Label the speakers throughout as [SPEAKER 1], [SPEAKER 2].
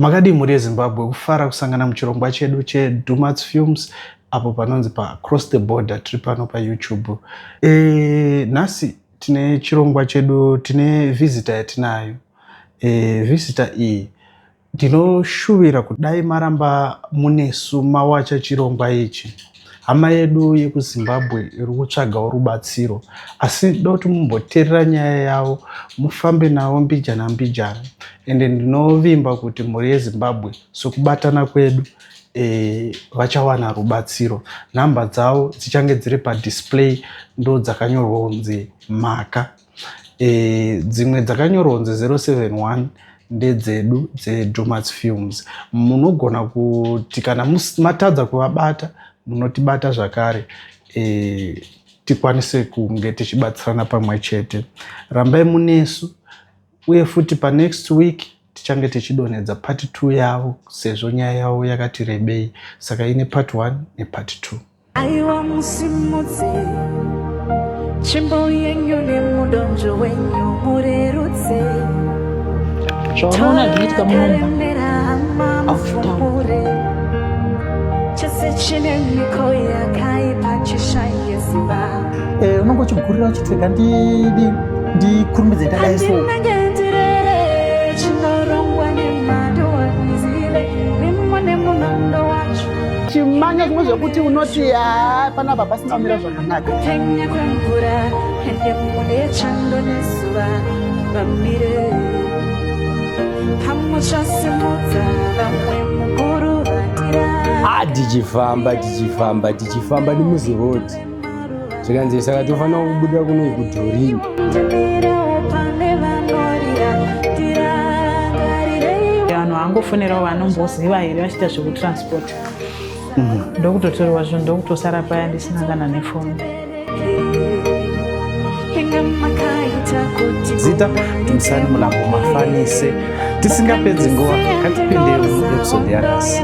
[SPEAKER 1] Makadii mhuri yeZimbabwe kufara kusangana muchirongwa chedu cheDumats Films apo panonzi paCross the Border tiri pano paYouTube. E, nhasi tine chirongwa chedu tine visitor yatinayo. E, visitor iyi Ndinoshuvira kuti dai maramba munesu mawacha chirongwa ichi. Hama yedu yekuZimbabwe iri kutsvagawo rubatsiro asi ndoda kuti mumboteerera nyaya yavo mufambe navo mbijana mbijana ende ndinovimba kuti mhuri yeZimbabwe sekubatana kwedu e, vachawana rubatsiro. Nhamba dzavo dzichange dziri padisplay ndo dzakanyorwa kunzi Maka. E, dzimwe dzakanyorwa kunzi 071 ndedzedu dzeDomats Films. Munogona kuti kana matadza kuvabata munotibata zvakare e, tikwanise kunge tichibatsirana pamwe chete. Rambai munesu uye futi panext week tichange tichidonhedza part 2 yavo sezvo nyaya yavo yakati rebei saka ine part 1 nepart 2.
[SPEAKER 2] Aiwa musimudze tsvimbo yenyu nemudonzvo wenyu murerutse.
[SPEAKER 3] Zvaunoona zvinoitika munomba
[SPEAKER 2] mufumure chese chine miko yakaipa chishaye simba.
[SPEAKER 3] Eh, unonge uchigurira uchiti rega ndidi ndikurumidze ndadai so
[SPEAKER 2] Handinenge ndirere chinorongwa nemhando handizive mimwe nemunondo wacho.
[SPEAKER 4] Chimanya zvimwe zvekuti unoti haa panapa pasina kumira zvakanaka.
[SPEAKER 2] Kupenya kwemvura ende mune chando nezuva vamire pamuchasimudza vamwe mukuruvatira.
[SPEAKER 5] Ah, tichifamba tichifamba tichifamba nemuziroad zvikanzi saka tofanira kubuda kuno kudhorini
[SPEAKER 3] vanhu vangofonerawo vanomboziva here vachiita zvekutransport ndokutotorwa zvinhu ndokutosara paya ndisina kana nefoni
[SPEAKER 1] Zita Dumisani Mulambo Mafanise. Tisingapedzi nguva ngatipinde muepisode yanhasi.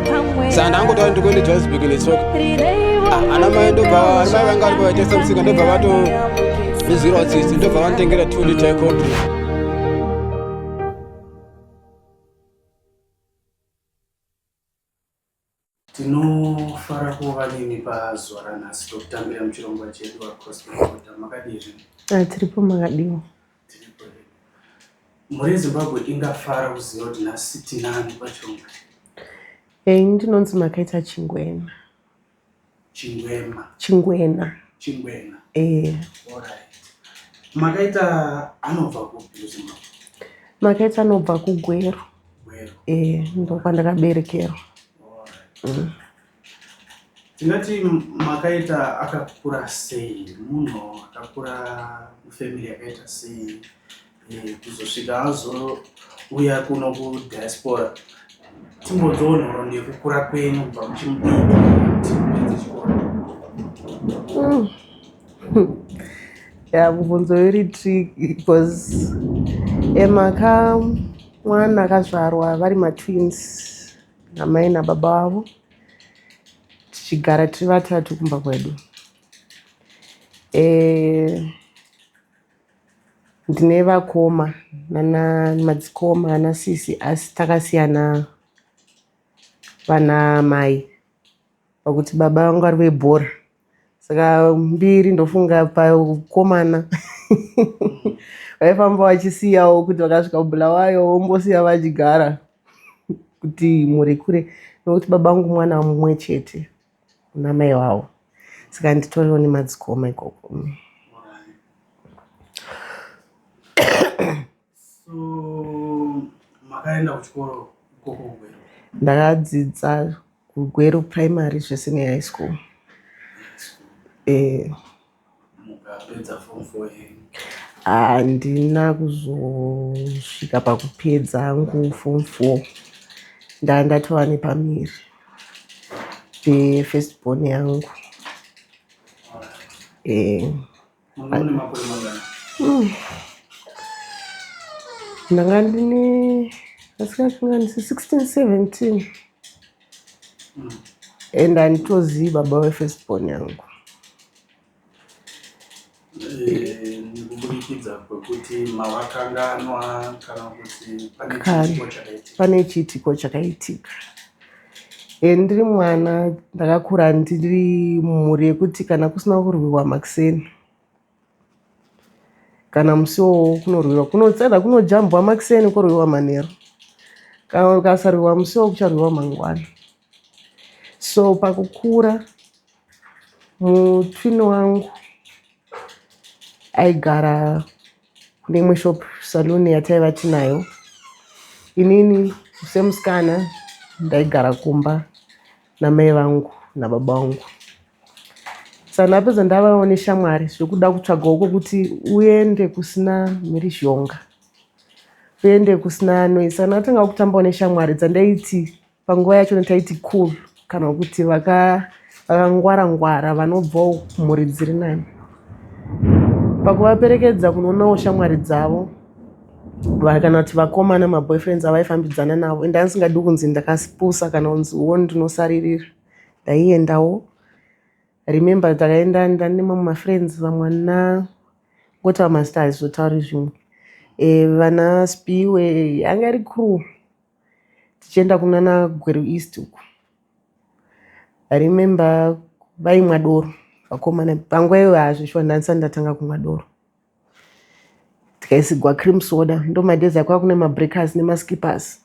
[SPEAKER 6] Saka ndangotaura ndikuende Johannesburg netsoka. Ah, ana mai ndobva ana mai vanga varipo vaitengesa musika ndobva vatondizwirawo tsitsi ndobva vanditengera 2 liter yecold drink.
[SPEAKER 1] Tinofara kuva nemi pazuva ranhasi tokutambira muchirongwa chedu Across the Border. Makadii zvenyu?
[SPEAKER 7] Ah, tiripo makadiwa.
[SPEAKER 1] Tiripo hedu. Mhuri yeZimbabwe ingafara kuziva kuti nhasi tinani pachirongwa.
[SPEAKER 7] Eh, ndinonzi Makaita Chingwena.
[SPEAKER 1] Chingwema.
[SPEAKER 7] Chingwena.
[SPEAKER 1] Chingwena.
[SPEAKER 7] Eh.
[SPEAKER 1] Alright. Makaita anobva kupi kuZimbabwe?
[SPEAKER 7] Makaita anobva kuGweru.
[SPEAKER 1] Gweru.
[SPEAKER 7] Eh, ndokwandakaberekerwa.
[SPEAKER 1] Alright. Tingati makaita akakura sei? Munhu akakura mufamily yakaita sei? Eh, kuzosvika azouya kuno kudiaspora timbonzwawo nhoroondo yekukura kwenyu kubva muchimudiki kuti mupedze chikoro.
[SPEAKER 7] Ya, mubvunzo iri tricky because emaka mwana akazvarwa vari matwins namai nababa vavo tichigara tiri vatatu kumba kwedu. Eh, ndine vakoma nana madzikoma ana sisi asi takasiyana vana mai pakuti baba vangu vari vebhora saka mbiri ndofunga pakomana vaifamba vachisiyawo kuti vakasvika kubulawayo vombosiya vachigara kuti mhuri kure nokuti baba vangu mwana mumwe chete kuna mai vavo saka nditoriwo nemadzikoma ikoko.
[SPEAKER 1] So makaenda kuchikoro ikoko kuGweru?
[SPEAKER 7] Ndakadzidza kuGweru primary zvese nehigh school. Eh.
[SPEAKER 1] Mukapedza form 4 here?
[SPEAKER 7] Handina kuzosvika pakupedza hangu form 4 ndaa ndatova nepamiri pefirst born yangu. Eh.
[SPEAKER 1] Manga mune makore mangani?
[SPEAKER 7] Ndanga ndine asikakanganisi 16 17 and handitozivi baba vefirst born yangu.
[SPEAKER 1] Eh, Kuburikidza kwekuti mavakanganwa kana kuti pane chiitiko chakaitika?
[SPEAKER 7] Pane chiitiko chakaitika. E, ndiri mwana ndakakura ndiri mumhuri yekuti kana kusina kurwiwa makuseni kana musi iwowo kunorwiwa kunotseda kunojambwa makuseni korwiwa manheru kana ukasarwiwa musi iwowo kucharwiwa mangwana so pakukura mutwini wangu aigara kune imwe shop saloon yataiva tinayo inini semusikana ndaigara kumba namai vangu nababa vangu saka ndapedza ndavawo neshamwari zvekuda kutsvagawo kwokuti uende kusina mhirizhonga uende kusina noise saka ndatanga kutambawo neshamwari dzandaiti panguva yacho taiti cool kana kuti vakangwara ngwara vanobvawo kumhuri dziri nani pakuvaperekedza kunoonawo shamwari dzavo kana kuti vakomana maboyfriends avaifambidzana navo ende andisingadi kunzi ndakasipusa kana kunzi wo ndinosaririra ndaiendawo remember takaenda ndane mamwe mafriends vamwe ana ngotaura mazita haizotauri zvimwe e, vana spiwe yanga iri crew tichienda kunana Gweru East uku. I remember vaimwa doro vakomana panguva iyoyo hazvishuwa ndandisati ndatanga kumwa doro tikaisigwa cream soda ndo madays akwava kune mabreakers nemaskippers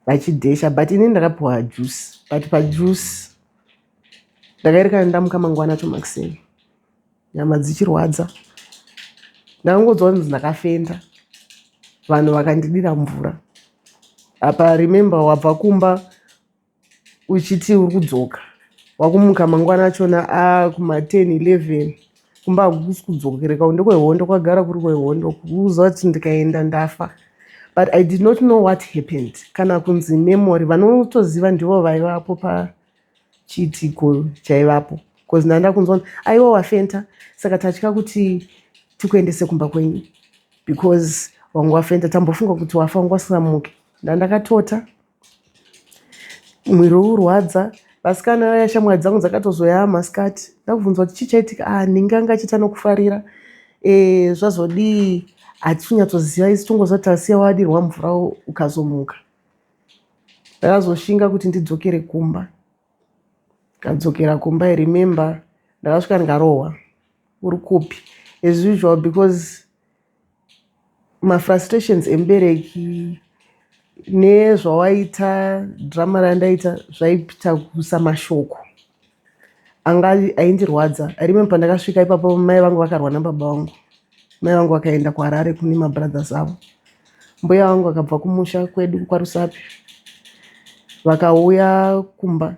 [SPEAKER 7] vachidhesha but ini ndakapiwa juice but pajuice ndakaerekana ndamuka mangwana acho makuseni nyama dzichirwadza ndakangonzwa kunzi ndakafenda vanhu vakandidira mvura apa remember wabva kumba uchiti uri kudzoka wakumuka mangwana achona akuma 10 11 kumba hakusi kudzokereka ndekwehondo kwagara kuri kwehondo kuuza kuti ndikaenda ndafa but i did not know what happened kana kunzi memory vanotoziva ndivo vaivapo pachiitiko chaivapo because ndanda kunzwa aiwa wafenta saka tatya kuti tikuendese kumba kwenyu because wangu wafenta tambofunga kuti wafa wangu wasingamuki ndandakatota mwiri urwadza vasikana vaya shamwari dzangu dzakatozoya masikati ndakubvunzwa kuti chii chaitika ah ninge anga achiita nokufarira e, zvazodii hatisi kunyatsoziva isi tongoziva kuti tasiya wadirwa mvura ukazomuka ndakazoshinga kuti ndidzokere kumba kadzokera kumba i remember ndakasvika ndikarohwa uri kupi as usual because mafrustrations emubereki nezvawaita drama randaita zvaita kusa mashoko anga aindirwadza i remember pandakasvika ipapo mai vangu vakarwa nababa vangu mai vangu vakaenda kuharare kune mabrothers avo mbuya vangu vakabva kumusha kwedu kwarusapi vakauya kumba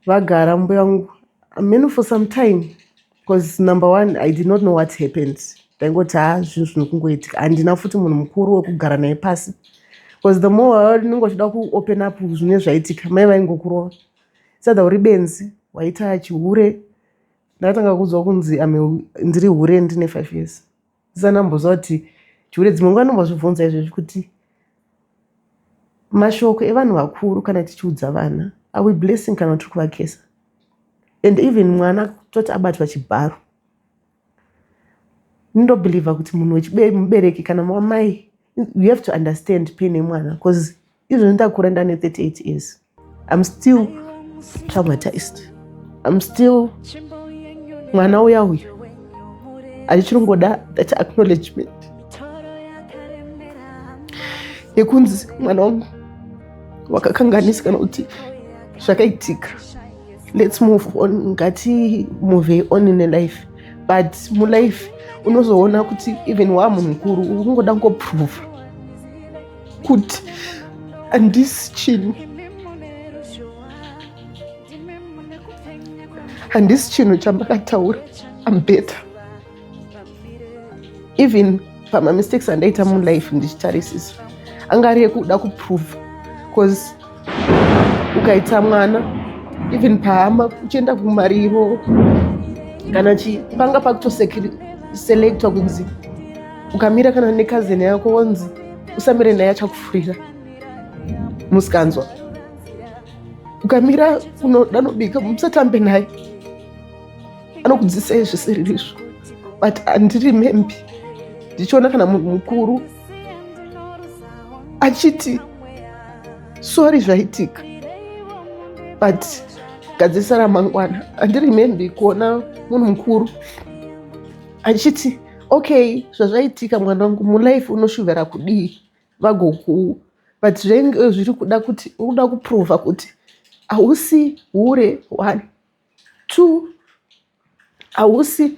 [SPEAKER 7] vagara mbuya vangu ameno for some time because number one i did not know what happened ndaingoti ha zvinhu zvinokungoitika handina futi munhu mukuru wekugara naye pasi because the more unenge uchida kuopen up zvine zvaitika mai vaingokurova sadha uri benzi waita chihure ndakatanga kuudzwa kunzi ndiri hure ndine 5 years ndisana kuti chihure dzimwe nguva ndombozvibvunza izvezvi kuti mashoko evanhu vakuru kana tichiudza vana are we blessing kana tiri kuvakesa and even mwana kutoti abatwa chibharo ndobhelievha kuti munhu wemubereki kana wamai you have to understand pain yemwana because izvozvi ndakura ndane 38 years i'm still traumatized i'm still mwana uya uyu achichirongoda that acknowledgement yekunzi mwana wangu wakakanganisa kana kuti zvakaitika let's move on ngati move on in life but mulife unozoona kuti even waa munhu mukuru uri kungoda kungoprova kuti handisi chinhu handisi chinhu chamakataura am better even pamamistakes andaita mulife ndichitarisisa anga ari ekuda kuprova because ukaita mwana even pahama uchienda kumariro kana chi panga pakutoselectwa kunzi ukamira kana nekazeni yako wonzi usamire naye achakufurira musikanzwa ukamira unoda nobika musatambe naye anokudzidzisai zvisiririzvo but handiremembi Ndichiona kana munhu mukuru achiti sorry zvaitika, but gadzirisa ramangwana. Handiremembi kuona munhu mukuru achiti, "Okay, zvazvaitika, mwana wangu, mulife unoshuvira kudii?" Vagoku, but zvainge zviri kuda kuti uri kuda kuprova kuti hausi hure, one, two, hausi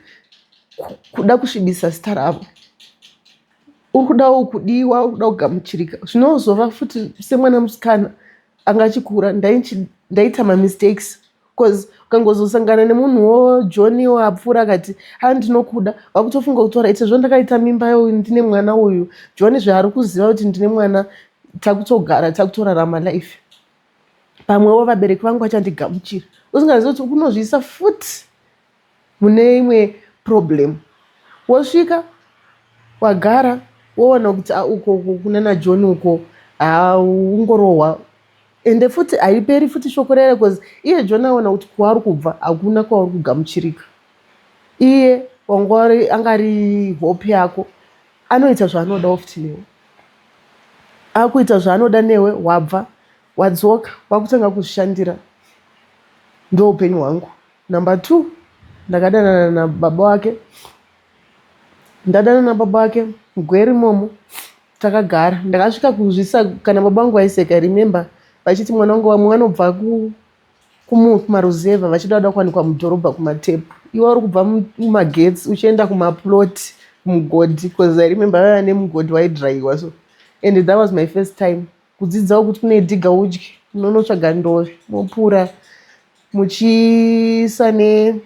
[SPEAKER 7] kuda kusvibisa zita ravo, uri kudawo kudiwa, uri kuda kugamuchirika. Zvinozova futi semwana musikana anga achikura, ndaita mamistakes, because ukangozosangana nemunhuwo John apfuura akati, "Ha, ndinokuda," wakutofunga kuti, "Alright, sezvo ndakaita mimba, ndine mwana uyu, John zvaari kuziva kuti ndine mwana, takutogara, takutorarama life, pamwewo vabereki vangu vachandigamuchira," usingazivi kuti unozviisa futi mune imwe problem. Wosvika wagara, woona kuti uko kuna naJohn uko haungorohwa, ende futi haiperi futi shoko rere, because iye John aona kuti kwaari kubva hakuna kwauri kugamuchirika. Iye wanga anga ari hope yako, anoita zvaanodawo futi newe, akuita zvaanoda newe. Wabva wadzoka, wakutanga kuzvishandira. Ndo upenyu hwangu. Number two, ndakadanana nababa wake. Ndadanana nababa wake mugweri imomo, takagara. Ndakasvika kuzvisa kana baba vangu vaiseka. Remember vachiti, "Mwana wangu, vamwe vanobva kumaruzevha vachida kuda kuwanikwa mudhorobha kumatepu, iwe uri kubva mumagetsi uchienda kumaplot kumugodhi," because I remember vaiva nemugodhi waidhirayiwa. So, and that was my first time kudzidzawo kuti kune dhiga udye, munonotsvaga ndove, mopura, muchiisa ne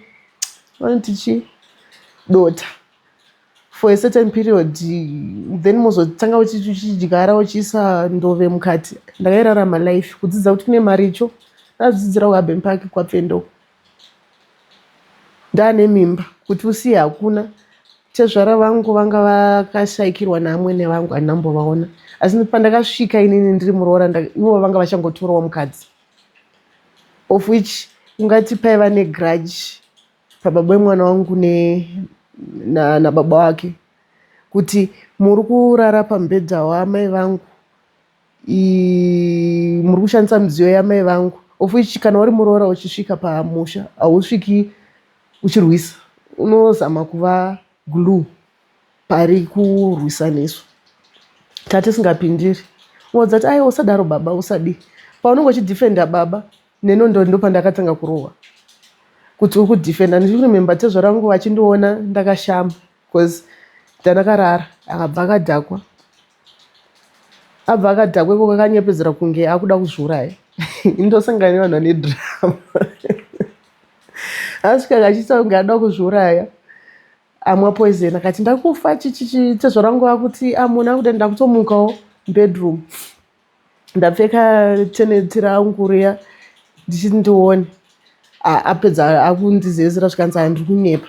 [SPEAKER 7] vanoti chi dota for a certain period, then mozotanga uchidyara, uchiisa ndove mukati. Ndakairarama life kudzidza kuti kune maricho. Ndadzidzira kuHaben Park kwaPfendo. Ndaane mimba, kuti usiye hakuna. Tezvara vangu vanga vakashayikirwa naamwene vangu, handinambovaona, asi pandakasvika inini ndiri muroora, ivo vanga vachangotorawo mukadzi, of which ungati paiva negrudge pababa vemwana wangu nababa wake, kuti muri kurara pamubhedha wamai vangu, muri kushandisa midziyo yamai vangu, of which kana uri muroora uchisvika pamusha, hausviki uchirwisa, unozama kuva glue pari kurwisaniswa. Tatisingapindiri, unodza kuti, "Aiwa, usadaro baba, usadii." Paunenge uchidhifenda baba nenondo, ndopandakatanga kurohwa kuti uri kudhifenda. Ndichirememba tezvara vangu vachindiona ndakashama, because ndandakarara. Akabva akadhakwa, abva akadhakwa ikoko, akanyepedzera kunge akuda kuzviuraya. Indosangana nevanhu vane drama. Asvika akachiita kunge ada kuzviuraya, amwa poison, akati, "Ndakufa," chichichi. Tezvara vangu vakuti, "Amuna akuda." Ndakutomukawo mubedroom, ndapfeka teneti rangu riya, ndichiti ndione. Apedza akundizezera, zvikanzi, "Handiri kunyepa,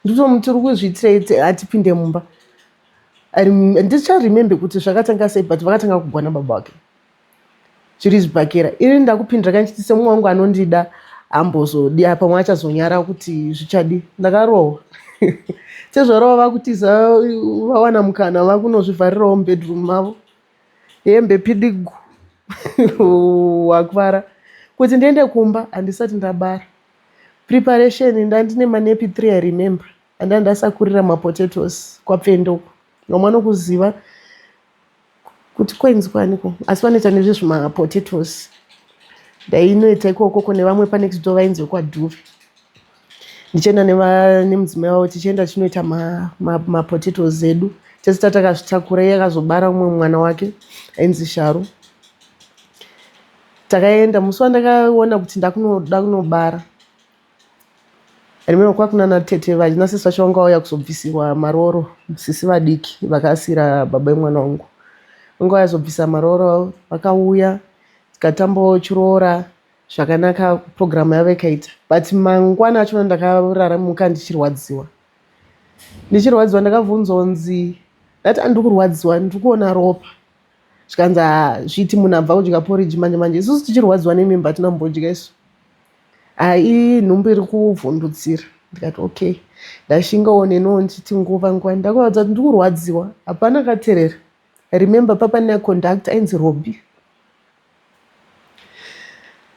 [SPEAKER 7] nditomuti uri kuzviitirei, atipinde mumba." Ndicharemembe kuti zvakatanga sei, but vakatanga kugwa nababa vake zviri zvibhakera. Ini ndakupindira kandichiti semumwe wangu anondida, hambozodi, pamwe achazonyara kuti zvichadi. Ndakarohwa. Sezvarova vakutiza, vawana mukana, vakunozvivharirawo mubedroom mavo, hembe pidigu, wakuvara. Kuti ndiende kumba handisati ndabara. Preparation, ndandine manepi 3, I remember, andanga ndasakurira mapotatoes kwaPfendoko. Vamwe vanokuziva kuti kwainzi kwaniko, asi vanoita nezvezvimapotatoes. Ndainoita ikoko kune vamwe panext door vainzi vekwaDhuve. Ndichienda nemudzimai wavo, tichienda tichinoita mapotatoes edu tese tatakazvitakura. Iye akazobara umwe mwana wake ainzi Sharo. Takaenda musi wandakaona kuti ndakunoda kunobara. Remember kwakuna natete nasisi vacho vanga vauya kuzobvisirwa maroro, sisi vadiki vakasira baba vemwana wangu, vanga vauya kuzobvisa maroro. Vakauya, tikatambawo chiroora zvakanaka, purogiramu yavo ikaita. But mangwana achona ndakarara muka ndichirwadziwa, ndichirwadziwa. Ndakabvunzwa kunzi, ndati, "Andiri kurwadziwa, ndiri kuona ropa." Zvikanzi, "Ha, zviti munhu abva kudya poriji manje manje." Isusu tichirwadziwa nemimba, hatina kumbodya isu. Hai, nhumbu iri kuvhundutsira. Ndikati, "Okay." Ndashingawo neniwo ndichiti nguva nguva ndakuvaudza kuti ndikurwadziwa hapana akaterera. I remember papa neconductor ainzi Robbie.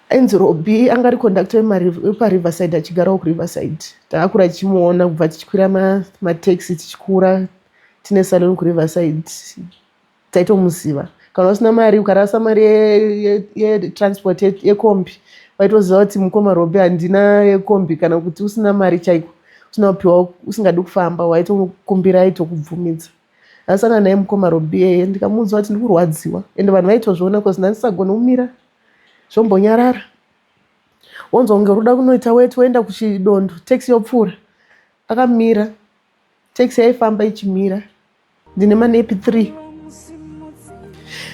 [SPEAKER 7] Ainzi Robbie anga ari conductor wepaRiverside achigarawo kuRiverside. Takakura tichimuona kubva tichikwira mataxi tichikura tine salon kuRiverside taitomuziva. Kana usina mari ukarasa mari yetransport yekombi waitoziva kuti mukoma Robbie handina yekombi kana kuti usina mari chaiko usina kupiwa usingadi kufamba waitokumbira aitokubvumidza. Ndasangana naye mukoma Robbie iyeye ndikamuudza kuti ndikurwadziwa ende vanhu vaitozviona cause ndandisagoni kumira zvombonyarara wonzwa kunge uri kuda kunoita weti woenda kuchidondo taxi yopfuura akamira taxi yaifamba ichimira ndine manepi 3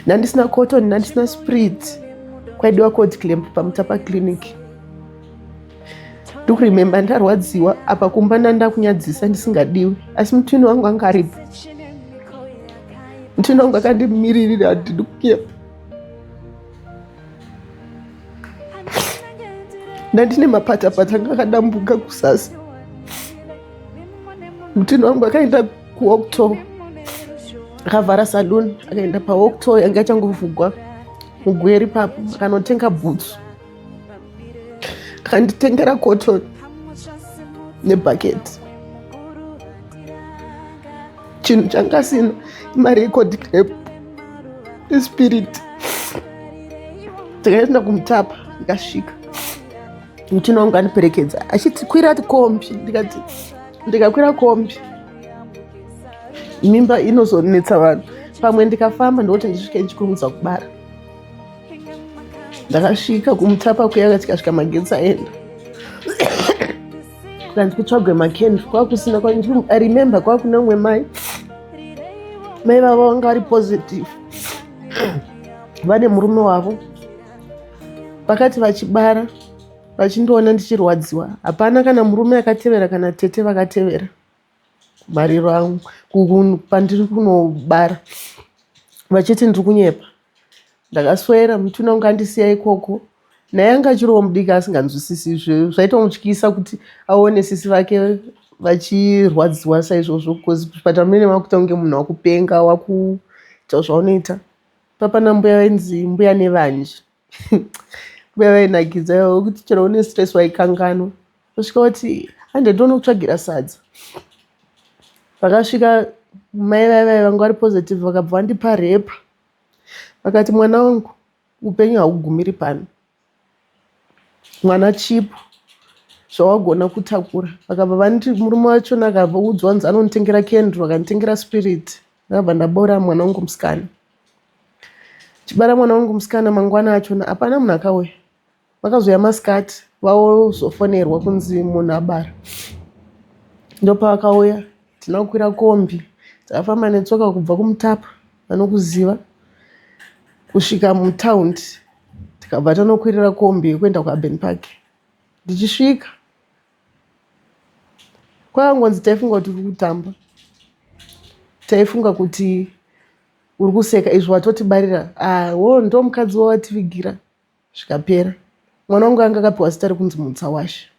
[SPEAKER 7] ndandisina cotton ndandisina spirit kwaidiwa code clamp pamutapa clinic ndikurememba ndarwadziwa apa kumba ndandakunyadzisa ndisingadiwi asi mutwini wangu anga aripo mutwini wangu akandimiririra handidi kunyepa ndandine mapatapata anga akadambuka kusasa mutwini wangu akaenda kuocto akavhara saloon akaenda paocto yanga ichangovhugwa mugweri papo akanotenga bhutsu akanditengera cotton nebucket chinhu changa asina imari yecod clap nespirit takaenda kumutapa ndikasvika muchina wangu andiperekedza achiti kwira kombi ndikati ndikakwira kombi mimba inozonetsa vanhu pamwe ndikafamba ndokuti ndisvike ndichikurumidza kubara ndakasvika kumutapa kuya tikasvika magetsi aenda kukanzi kutsvagwe makendro kwakusina I remember kwakune umwe mai mai vavo vanga vari positive vane murume wavo vakati vachibara vachindiona ndichirwadziwa hapana kana murume akatevera kana tete vakatevera kumariro angu pandiri kunobara vachiti ndiri kunyepa ndakaswera mutuna unge andisiya ikoko naye anga achiriwo mudiki asinganzwisisi zvaitomutyisa kuti aone sisi vake vachirwadziwa saizvozvo bcause kuchipatara munene makuita kunge munhu wakupenga wakuita zvaunoita papana mbuya vainzi mbuya nevanji mbuya vainakidza ivo kuti chero une stress waikanganwa osvika kuti hande ndonokutsvagira sadza vakasvika mai vaya vaya vanga vari positive vakabva vandipa repa vakati mwana wangu upenyu haugumiri pano mwana chipo zvawagona kutakura vakabva vandi murume wachona akabva udzwa nzi anonditengera kendro akanditengera spirit ndakabva ndabora mwana wangu musikana chibara mwana wangu musikana mangwana achona hapana munhu akauya vakazouya masikati vaozofonerwa kunzi munhu abara ndopavakauya tina kukwira kombi takafamba netsoka kubva kumutapa vanokuziva kusvika mutaundi tikabva tanokwirira kombi yekuenda kuurban park ndichisvika kwakangonzi taifunga kuti uri kutamba taifunga kuti uri kuseka izvo watotibarira ah, wo ndo mukadzi wawativigira zvikapera mwana wangu anga akapiwa zita rekunzi mutsawashe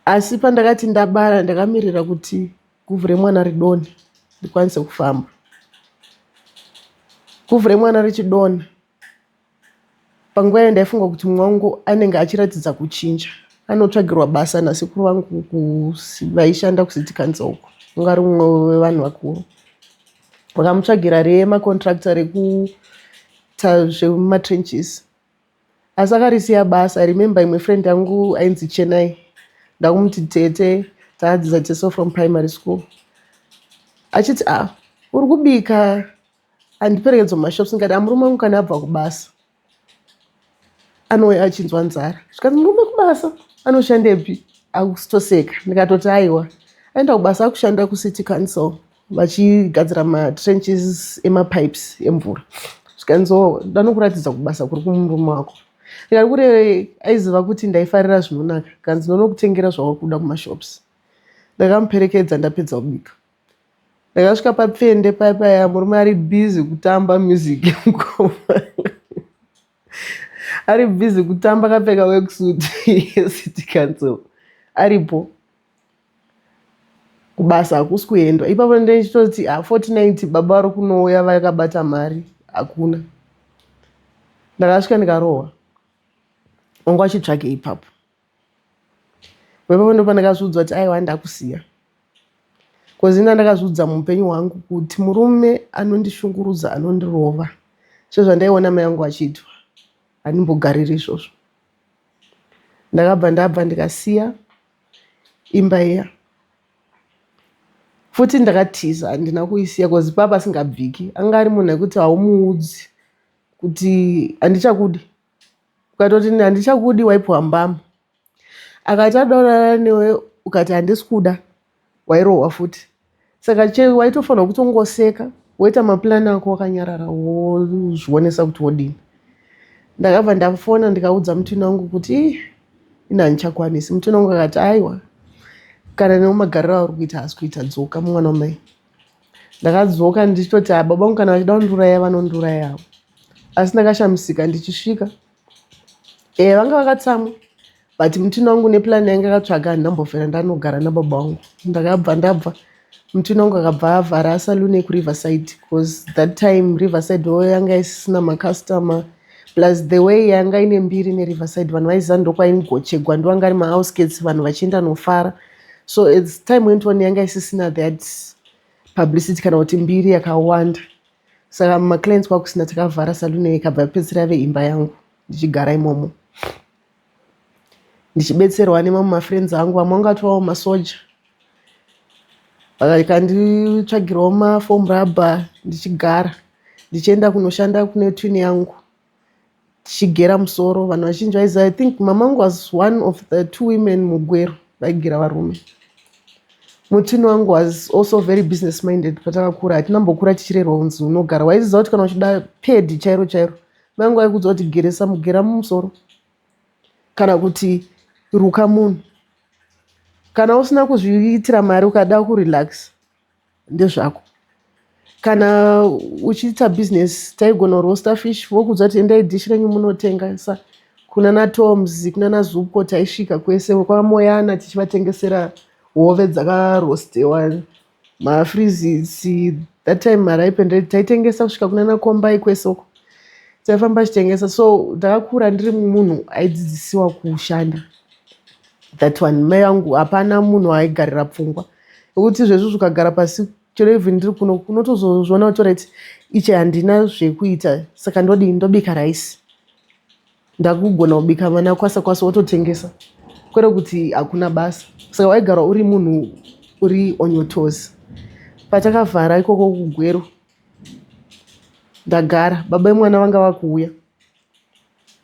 [SPEAKER 7] asi pandakati ndabara ndakamirira kuti guvhu remwana ridonhe ndikwanise kufamba guvhu remwana richidonha Panguva iyo ndaifunga kuti mumwe wangu anenge achiratidza kuchinja. Anotsvagirwa basa nasekuru vangu vaishanda kuCity Council uko. Anga ari mumwe wevanhu vakuru. Vakamutsvagira remacontractor rekuita zvemumatrenches. Asi akarisiya basa. I remember imwe friend yangu ainzi Chenai. Ndakumuti tete takadzidza tese from primary school. Achiti ah uri kubika Handiperekedzwa mumashops ndikati amurume wangu kana abva kubasa anouya achinzwa nzara zvikanzi murume kubasa anoshandepi akusitoseka ndikatoti aiwa aenda kubasa akushanda kucity council vachigadzira matrenches emapipes emvura zvikanzi o ndanokuratidza kubasa kuri kumurume wako ndikati kure aiziva kuti ndaifarira zvinonaka kanzi ndonokutengera zvawakuda kumashops ndakamuperekedza ndapedza kubika Ndakasvika papfende paya paya murume ari busy kutamba music mukoma. Ari busy kutamba akapfeka worksuit yecity council. Aripo kubasa hakusi kuendwa ipapo. Ndechitoti ha, fortnight baba vari kunouya vakabata mari, hakuna. Ndakasvika ndikarohwa, wanga wachitsvake ipapo. Ipapo ndo pandakazviudzwa kuti aiwa, ndakusiya, because ina ndakazviudza muupenyu hwangu kuti murume anondishungurudza, anondirova sezvandaiona mai vangu vachiitwa, handimbogariri izvozvo. Ndakabva ndabva, ndikasiya imba iya futi. Ndakatiza, handina kuisiya because papa asingabviki. Anga ari munhu ekuti haumuudzi kuti handichakudi. Ukatoti handichakudi, waipiwa mbama. Akati ada kurara newe, ukati handisi kuda, wairohwa futi. Saka che waitofanirwa kutongoseka, woita maplani ako wakanyarara, wozvionesa kuti wodini. Ndakabva ndafona, ndikaudza mutwini wangu kuti, "Ih, ini handichakwanisi." Mutwini wangu akati, "Aiwa, kana nemagariro auri kuita haasi kuita, dzoka mwana wamai." Ndakadzoka ndichitoti, "Ha, baba vangu kana vachida kundiuraya, vanondiurayawo." Asi ndakashamisika ndichisvika, vanga vakatsamwa, but mutwini wangu neplani yange akatsvaga, handinambofera ndanogara nababa vangu. Ndakabva ndabva, mutwini wangu akabva avhara salon yekuRiverside, because that time Riverside wo yanga isisina macustomer, plus the way yanga ine mbiri neRiverside, vanhu vaiziva ndokwaingochegwa, ndovanga ari maoutskirts, vanhu vachienda nofara. So as time went on, yanga isisina that publicity kana kuti mbiri yakawanda, saka maclients kwakusina. Takavhara salon, ikabva yapedzisira yave imba yangu, ndichigara imomo, ndichibetserwa nemamwe mafriends angu. Vamwe vanga vatovawo masoja, vakanditsvagirawo mafoam rubber, ndichigara, ndichienda kunoshanda kune twin yangu, tichigera musoro. Vanhu vazhinji vaiziva. I think mama angu was one of the two women muGweru vaigera varume. Mutwini wangu was also very business minded. Patakakura, hatinambokura tichirerwa kunzi unogara. Waiziva kuti kana uchida pedi chairo chairo, mai vangu vaikudza kuti geresa, mugera mumusoro, kana kuti ruka munhu. Kana usina kuzviitira mari, ukada kurelax, ndezvako. Kana uchiita business, taigona roaster fish, vokuudza kuti endai dhishi renyu munotengesa kuna naToms, kuna naZupco. Taisvika kwese kwaMoyana tichivatengesera hove dzakarostewa, mafreezits, that time maraipend taitengesa kusvika kuna naKombai, kwese uko taifamba tichitengesa. So ndakakura ndiri munhu aidzidzisiwa kushanda. That one, mai vangu, hapana munhu aigarira pfungwa yekuti izvezvi ukagara pasi chero. Even ndiri kuno, unotozozviona kuti alright, ichi handina zvekuita, saka ndodii? Ndobika raisi. Ndakugona kubika mana kwasa kwasa, wototengesa, kwete kuti hakuna basa. Saka waigara uri munhu uri on your toes. Patakavhara ikoko kuGweru, ndagara, baba vemwana vanga vakuuya,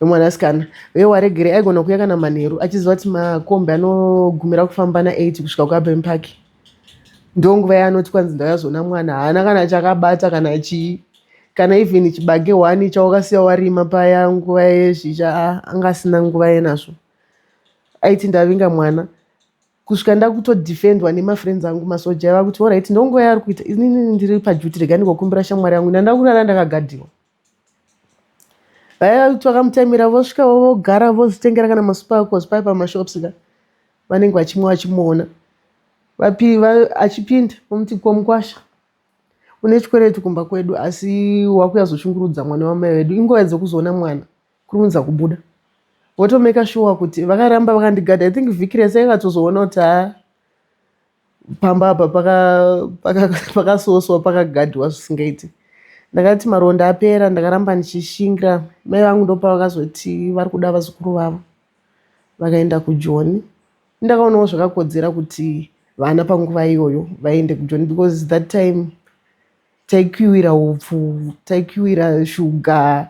[SPEAKER 7] wemwanasikana uye waregere aigona kuuya kana manheru, achiziva kuti makombi anogumira kufamba na8 kusvika kuArban Park. Ndonguva yaanoti kwanzi ndauyazoona mwana. Haana kana chakabata, kana chii, kana even chibage one chawakasiya warima paya nguva yezhizha, anga asina nguva yenazvo. Aiti ndavinga mwana, kusvika ndakutodefendwa nemafriends angu masoja aiva kuti alright, ndonguva yaari kuita, inini ndiri paduty, rega ndingokumbira shamwari yangu. Ndandakurara ndakagadhiwa. Vaya vakamutaimira, vosvika, vogara, vozvitengera kana masparkles paya pamashops ka, vanenge vachimwa, vachimuona achipinda, vomuti, "Komukwasha, une chikwereti kumba kwedu, asi wakuyazoshungurudza mwana wamai vedu. Inguva dzekuzoona mwana, kurumidza kubuda." Votomeka sure kuti vakaramba vakandigadha. I think vhiki rese yakatozoona kuti ha, pamba apa pakasoswa, pakagadhiwa zvisingaiti. Ndakati maronda apera, ndakaramba ndichishingira. Mai vangu ndopavakazoti vari kuda vazukuru vavo, vakaenda kuJoni. Ndakaonawo zvakakodzera kuti vana panguva iyoyo vaende kuJoni, because that time taikiwira upfu, taikiwira shuga,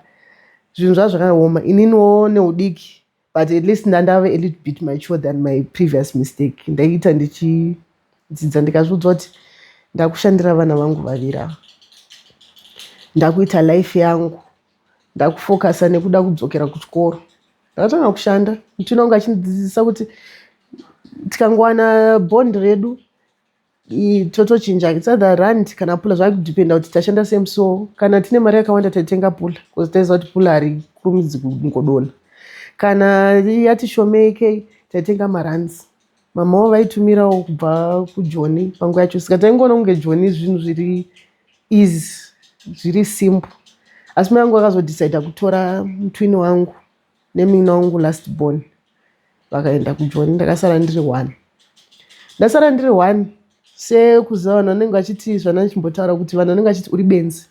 [SPEAKER 7] zvinhu zvaa zvakaoma. Ininiwo neudiki, but at least ndandave a little bit mature than my previous mistake. Ndaiita ndichidzidza, ndikazviudza kuti ndakushandira vana vangu vaviri ava, ndakuita life yangu, ndakufokasa nekuda kudzokera kuchikoro. Ndakatanga kushanda. Muchina wangu achindidzidzisa kuti tikangowana bond redu, totochinja, it's either rand kana pula, zvakudhipenda kuti tashanda same. So kana tine mari yakawanda, taitenga pula, because taiziva kuti pula harikurumidzi kungodonha. Kana yati shomeke, taitenga marands. Mama vavo vaitumirawo kubva kuJoni panguva yacho, saka taingoona kunge Joni zvinhu zviri easy, zviri simple. Asi mai vangu vakazodhisaidha kutora mutwini wangu nemunin'ina wangu last born, vakaenda kuJoni. Ndakasara ndiri one. Ndasara ndiri one, sekuziva vanhu vanenge vachiti, zvandichimbotaura kuti vanhu vanenge vachiti uri benzi.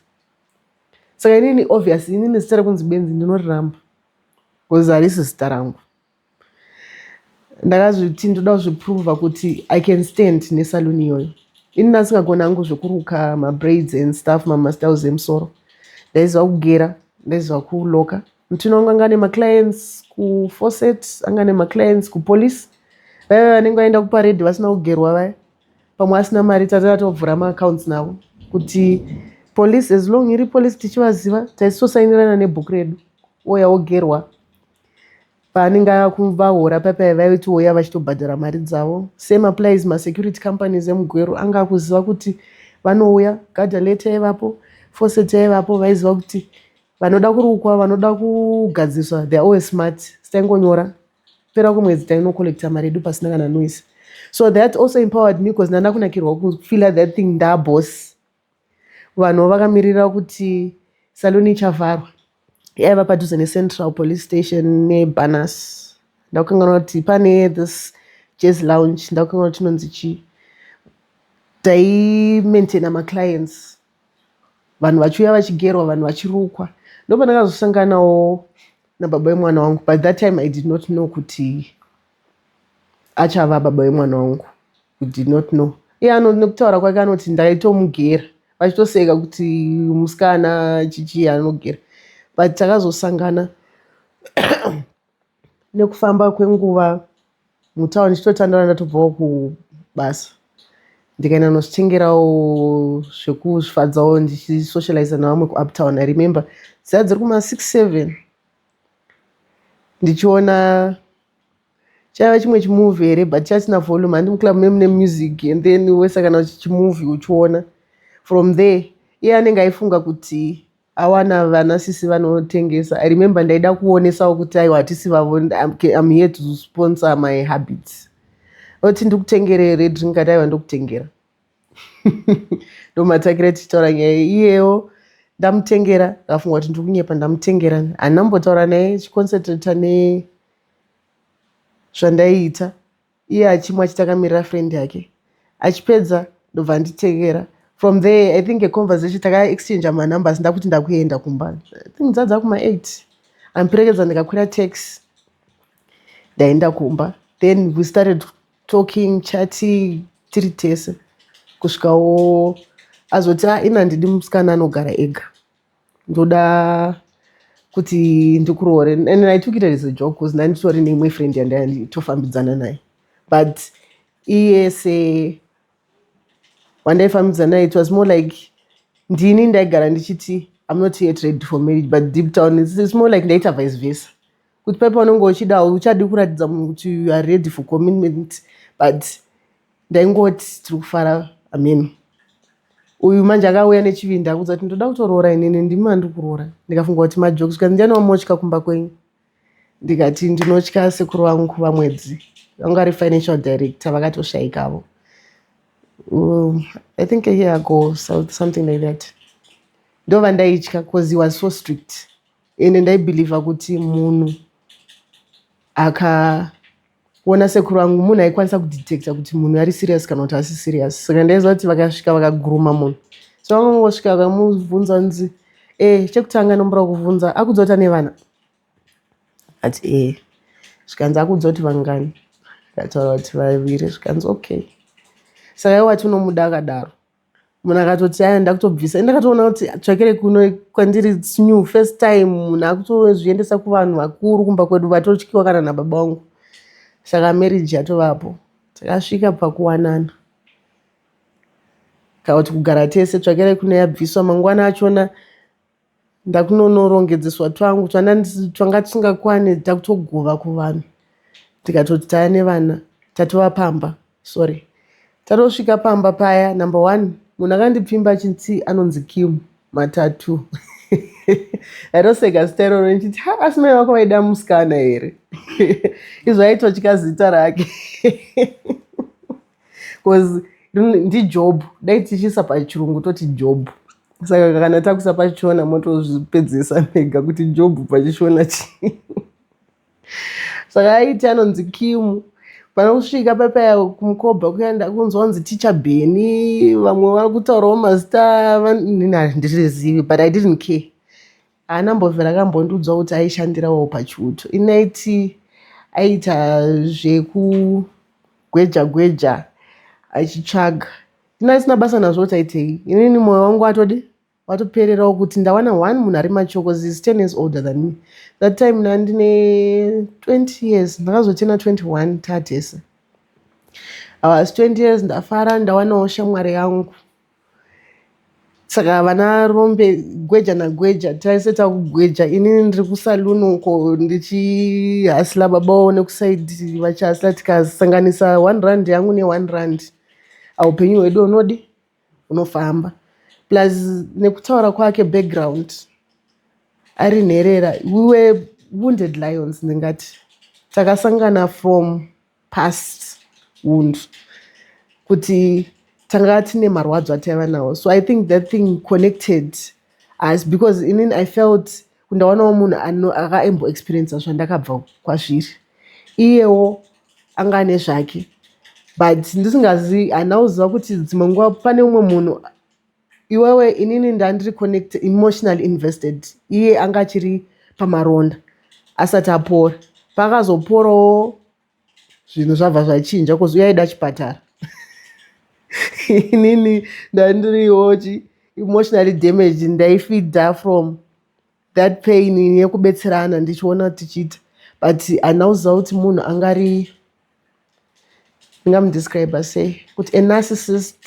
[SPEAKER 7] Saka inini, obviously, inini zita rekunzi benzi ndinoriramba because harisi zita rangu. Ndakazviti ndoda kuzviprova kuti I can stand nesaluni iyoyo. Ini ndasingagoni hangu zvekuruka mabraids and stuff, mamastyles emusoro. Ndaiziva kugera, ndaiziva kuloka. Mutwini wangu anga ane maclients kuFawcett, anga ane maclients kupolice, vaiva vanenge vaenda kuparade vasina kugerwa vaya, pamwe asina mari. Tata tovhura maaccounts navo kuti police, as long iri police tichivaziva, taisitosainirana nebhuku redu, oya ogerwa. Paanenge akuvahora paipai, vaitouya vachitobhadhara mari dzavo. Same applies masecurity companies emuGweru, anga akuziva kuti vanouya. Guard Alert yaivapo, Fawcett yaivapo. Vaiziva kuti vanoda kurukwa, vanoda kugadziswa, they are always smart. Sitaingonyora, pera kwemwedzi tainocollecta mari yedu pasina kana noise. So that also empowered me because ndanda kunakirwa kufeela that thing, ndaboss. Vanhu vakamirira kuti saluni ichavharwa. Yaiva padhuze neCentral Police Station neBanas. Ndakukanganwa kuti pane this jazz lounge, ndakukanganwa kuti inonzi chii. Taimaintaina maclients, vanhu vachiuya vachigerwa, vanhu vachirukwa. Ndopandakazosanganawo nababa vemwana wangu. By that time I did not know kuti achava baba vemwana wangu. We did not know. Iye nekutaura kwake anoti ndaitomugera, vachitoseka kuti musikana chichi anogera. But takazosangana nekufamba kwenguva mutauni, ndichitotandara, ndatobvawo kubasa, ndikaenda nozvitengerawo zvekuzvifadzawo, ndichisocializa nevamwe kuUptown. I remember dziya dziri kuma6 7, ndichiona chaiva chimwe chimovie here, but chasina volume. Handi muclub mune music and then wese kana chimovie uchiona. From there iye anenge aifunga kuti awana vana sisi vanotengesa. I remember ndaida kuonesawo kuti aiwa, hatisi vavo, I'm here to sponsor my habits. Oti ndikutengerere drink, ati aiwa, ndokutengera. Ndomatakira tichitaura nyaya iyewo. Ndamutengera, akafunga kuti ndiri kunyepa. Ndamutengera, handina mbotaura naye, chiconcentrata nezvandaiita. Iye achimwa, achitakamirira friend yake. Achipedza, ndobva nditengera. From there, I think a conversation, takaexchange manumbers. Ndakuti ndakuenda kumba, I think dzadza kuma8, amperekedza, ndikakwira taxi, ndaenda kumba. Then we started talking, chatting tiri tese, kusvikawo azoti, "A, ina handidi musikana anogara ega, ndoda kuti ndikuroore." And I took it as a joke because ndanditori neimwe friend yandaitofambidzana naye, but iye se wandaifambidzana naye, it was more like ndini ndaigara ndichiti I'm not yet ready for marriage, but deep down it's more like ndaita vice versa, kuti paipa unenge uchida, uchadi kuratidza munhu kuti you are ready for commitment, but ndaingoti tiri kufara. Amen. Uyu manje akauya nechivindi, akudza kuti ndoda kutoroora inini, ndimi andiri kuroora. Ndikafunga kuti majokes. Kanzi, "Ndiani wamotya kumba kwenyu?" Ndikati ndinotya sekuru vangu VaMwedzi, vanga vari financial director, vakatoshayikavo, I think a year ago, so something like that. Ndo vandaitya because he was so strict, ende ndaibhilivha kuti munhu akaona sekuru vangu, munhu aikwanisa kudetecta kuti munhu ari serious kana kuti asi serious. Saka ndaiziva kuti vakasvika vakaguruma munhu. So vangangosvika vakamubvunza, nzi e chekutanga nombora kuvhunza, akudza kuti ane vana? Ati e. Zvikanzi, akudza kuti vangani? Akataura kuti vaviri. Zvikanzi, okay, saka iwe wati unomuda akadaro? Munhu akatoti aya, ndakutobvisa. Ndakatoona kuti tsvakere kuno kwandiri, it's new, first time munhu akutozviendesa kuvanhu vakuru kumba kwedu, vatotyiwa kana nababa vangu. Saka marriage yatovapo. Takasvika pakuwanana kana kuti kugara tese. Tsvakere kuno yabviswa. Mangwana achona ndakunonorongedzeswa twangu twanga tisingakwani, takutogova kuvanhu. Tikatoti taya nevana, tatova pamba, sorry, tatosvika pamba paya. Number one, munhu akandipfimba achinzi anonzi Kim Matatu. Ndaitoseka zita iroro ndichiti, ha, asi mai vako vaida musikana here? Izvo aitotya zita rake. Because ndiJob, dai tichiisa pachirungu toti Job. Saka kana takuisa pachiShona, motozvipedzesa mega kuti Job pachiShona chii. Saka aiti anonzi Kimu. Pana kusvika papaya kumukobha kuenda kunzwa kunzi Ticha Bheni, vamwe vari kutaurawo mazita inini handirizivi, but I didn't care. Haana mbovhera akambondiudza kuti aishandirawo pachiuto. Ini aiti aiita zvekugweja gweja achitsvaga. Ini asina basa nazvo kuti aitei. Inini mwoyo wangu watodi watopererawo kuti ndawana one munhu ari mature, because is 10 years older than me. That time ndandine 20 years, ndakazotena 21 tatese. I was 20 years, ndafara ndawanawo shamwari yangu. Saka vana rombe gweja nagweja, taise takugweja. Inini ndiri kusaluni uko ndichihasila, babawo nekusaidi vachihasila, tikasanganisa R1 yangu ne R1, aupenyu hwedu unodi unofamba. Plus nekutaura kwake background, ari nherera, we were wounded lions. Ndingati takasangana from past wound, kuti tanga tine marwadzo ataiva nawo. So I think that thing connected us, because inini I felt kundawanawo munhu akaimboexperienca zvandakabva kwazviri. Iyewo anga ane zvake, but ndisingazivi, handina kuziva kuti dzimwe nguva pane umwe munhu iwewe. Inini ndandiri connect, emotionally invested. Iye anga achiri pamaronda asati apora. Paakazoporawo, zvinhu zvabva zvachinja, 'cause uye aida chipatara, inini ndandiriwo emotionally damaged. Ndaifeeda from that pain yekubetserana, ndichiona tichiita, but handina kuziva kuti munhu angari, ndingamudescribe sei, kuti a narcissist,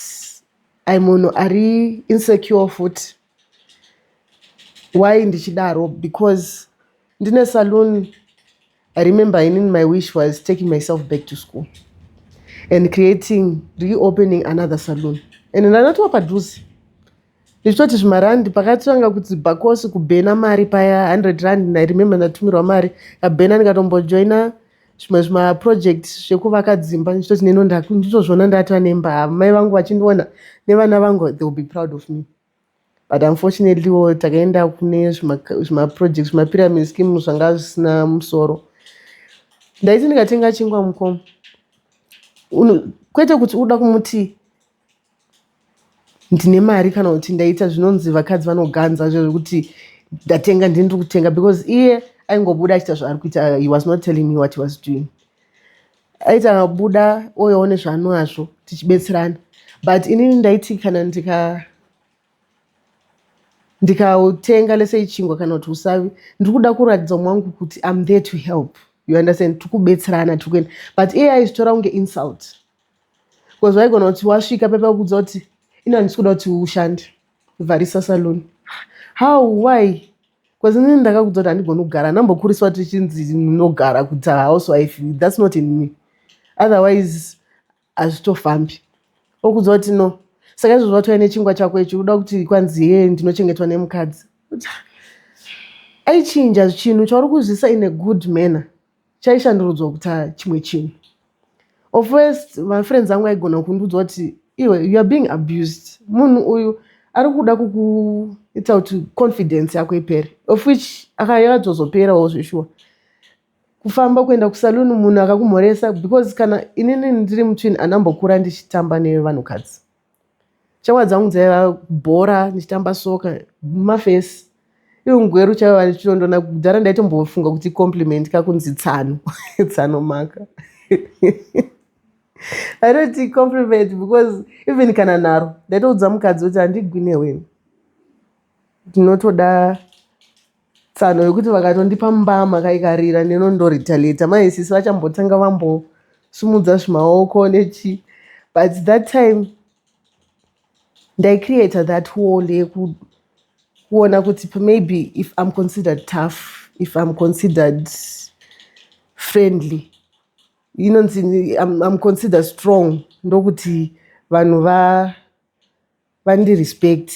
[SPEAKER 7] ai munhu ari insecure futi. Why ndichidaro? Because ndine saloon, I remember inini my wish was taking myself back to school and creating, reopening another saloon, and ndanatova padhuze, ndichitoti zvimarandi pakatanga kuti bhakosi kubhena mari paya, R100. I remember ndatumirwa mari kabhena, ndikatombojoina zvimwe zvimaproject zvekuvaka dzimba, ndichitoti neno nditozviona ndatova nemba, mai vangu vachindiona nevana vangu, they will be proud of me. But unfortunately wo takaenda kune zvimaproject, zvimapyramid scheme zvanga zvisina musoro. Ndaiti ndikatenga chingwa, mukoma, kwete kuti uda kumuti ndine mari kana kuti ndaita zvinonzi vakadzi vanoganza zvezvekuti ndatenga, ndini ndiri kutenga, because iye aingobuda achiita zvaari kuita. He was not telling me what he was doing. Aiti akabuda ouyawo nezvaanazvo, tichibetserana. But inini ndaiti kana ndikautenga lesei chingwa kana kuti usavi, ndiri kuda kuratidza umwe wangu kuti I'm there to help, you understand? Tiri kubetserana, tiri kuenda. But iye aizvitora kunge insult, because vaigona kuti wasvika pepa kudza kuti ino handisi kuda kuti ushande, vharisa salon. How? Why? Because inini ndakakudza kuti handigoni kugara, handambokuriswa tichinzi ndinogara kuita housewife. That's not in me, otherwise hazvitofambi. Okudza kuti no. Saka izvozvo watouya nechingwa chako ichi, uda kuti kwanzi ye ndinochengetwa nemukadzi. Aichinja chinhu chauri kuzvisa in a good manner, chaishandurudzwa kuita chimwe chinhu. Of first mafriends angu aigona kundiudza kuti iwe, you are being abused, munhu uyu ari kuda kukuita kuti confidence yako ipere, of which akayadzozoperawo zveshuwa. Kufamba kuenda kusaluni, munhu akakumhoresa, because kana inini ndiri mutwin, andambokura ndichitamba nevanhukadzi, shamwari dzangu dzaiva bhora, ndichitamba soka mumafesi ivo ngweru chaivo vachitondona. Kudhara ndaitombofunga kuti compliment kakunzi tsano, tsano maka. Aitoti compliment, because even kana nharo, ndaitoudza mukadzi kuti handigwi neweni, ndinotoda tsano yekuti vakatondipa mbama kaikarira, ndinondoretaliata. Maisisi vachambotanga vambosumudza zvimaoko nechi. But that time ndaicreata that wall yekuona kuti maybe if I'm considered tough, if I'm considered friendly, inonzi I'm considered strong, ndokuti vanhu vandirespect,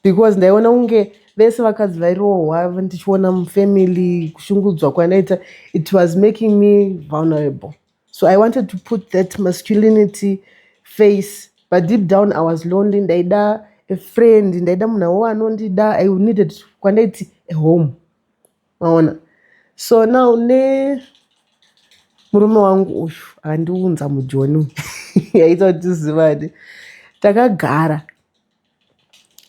[SPEAKER 7] because ndaiona kunge vese vakadzi vairohwa ndichiona mufamily, kushungudzwa kwandaita, it was making me vulnerable. So I wanted to put that masculinity. face, but deep down I was lonely. Ndaida a friend, ndaida munhu awo anondida. I needed kwandaiti a home, maona? So now ne murume wangu uyu akandiunza mujoni yaita kuti tizivane, takagara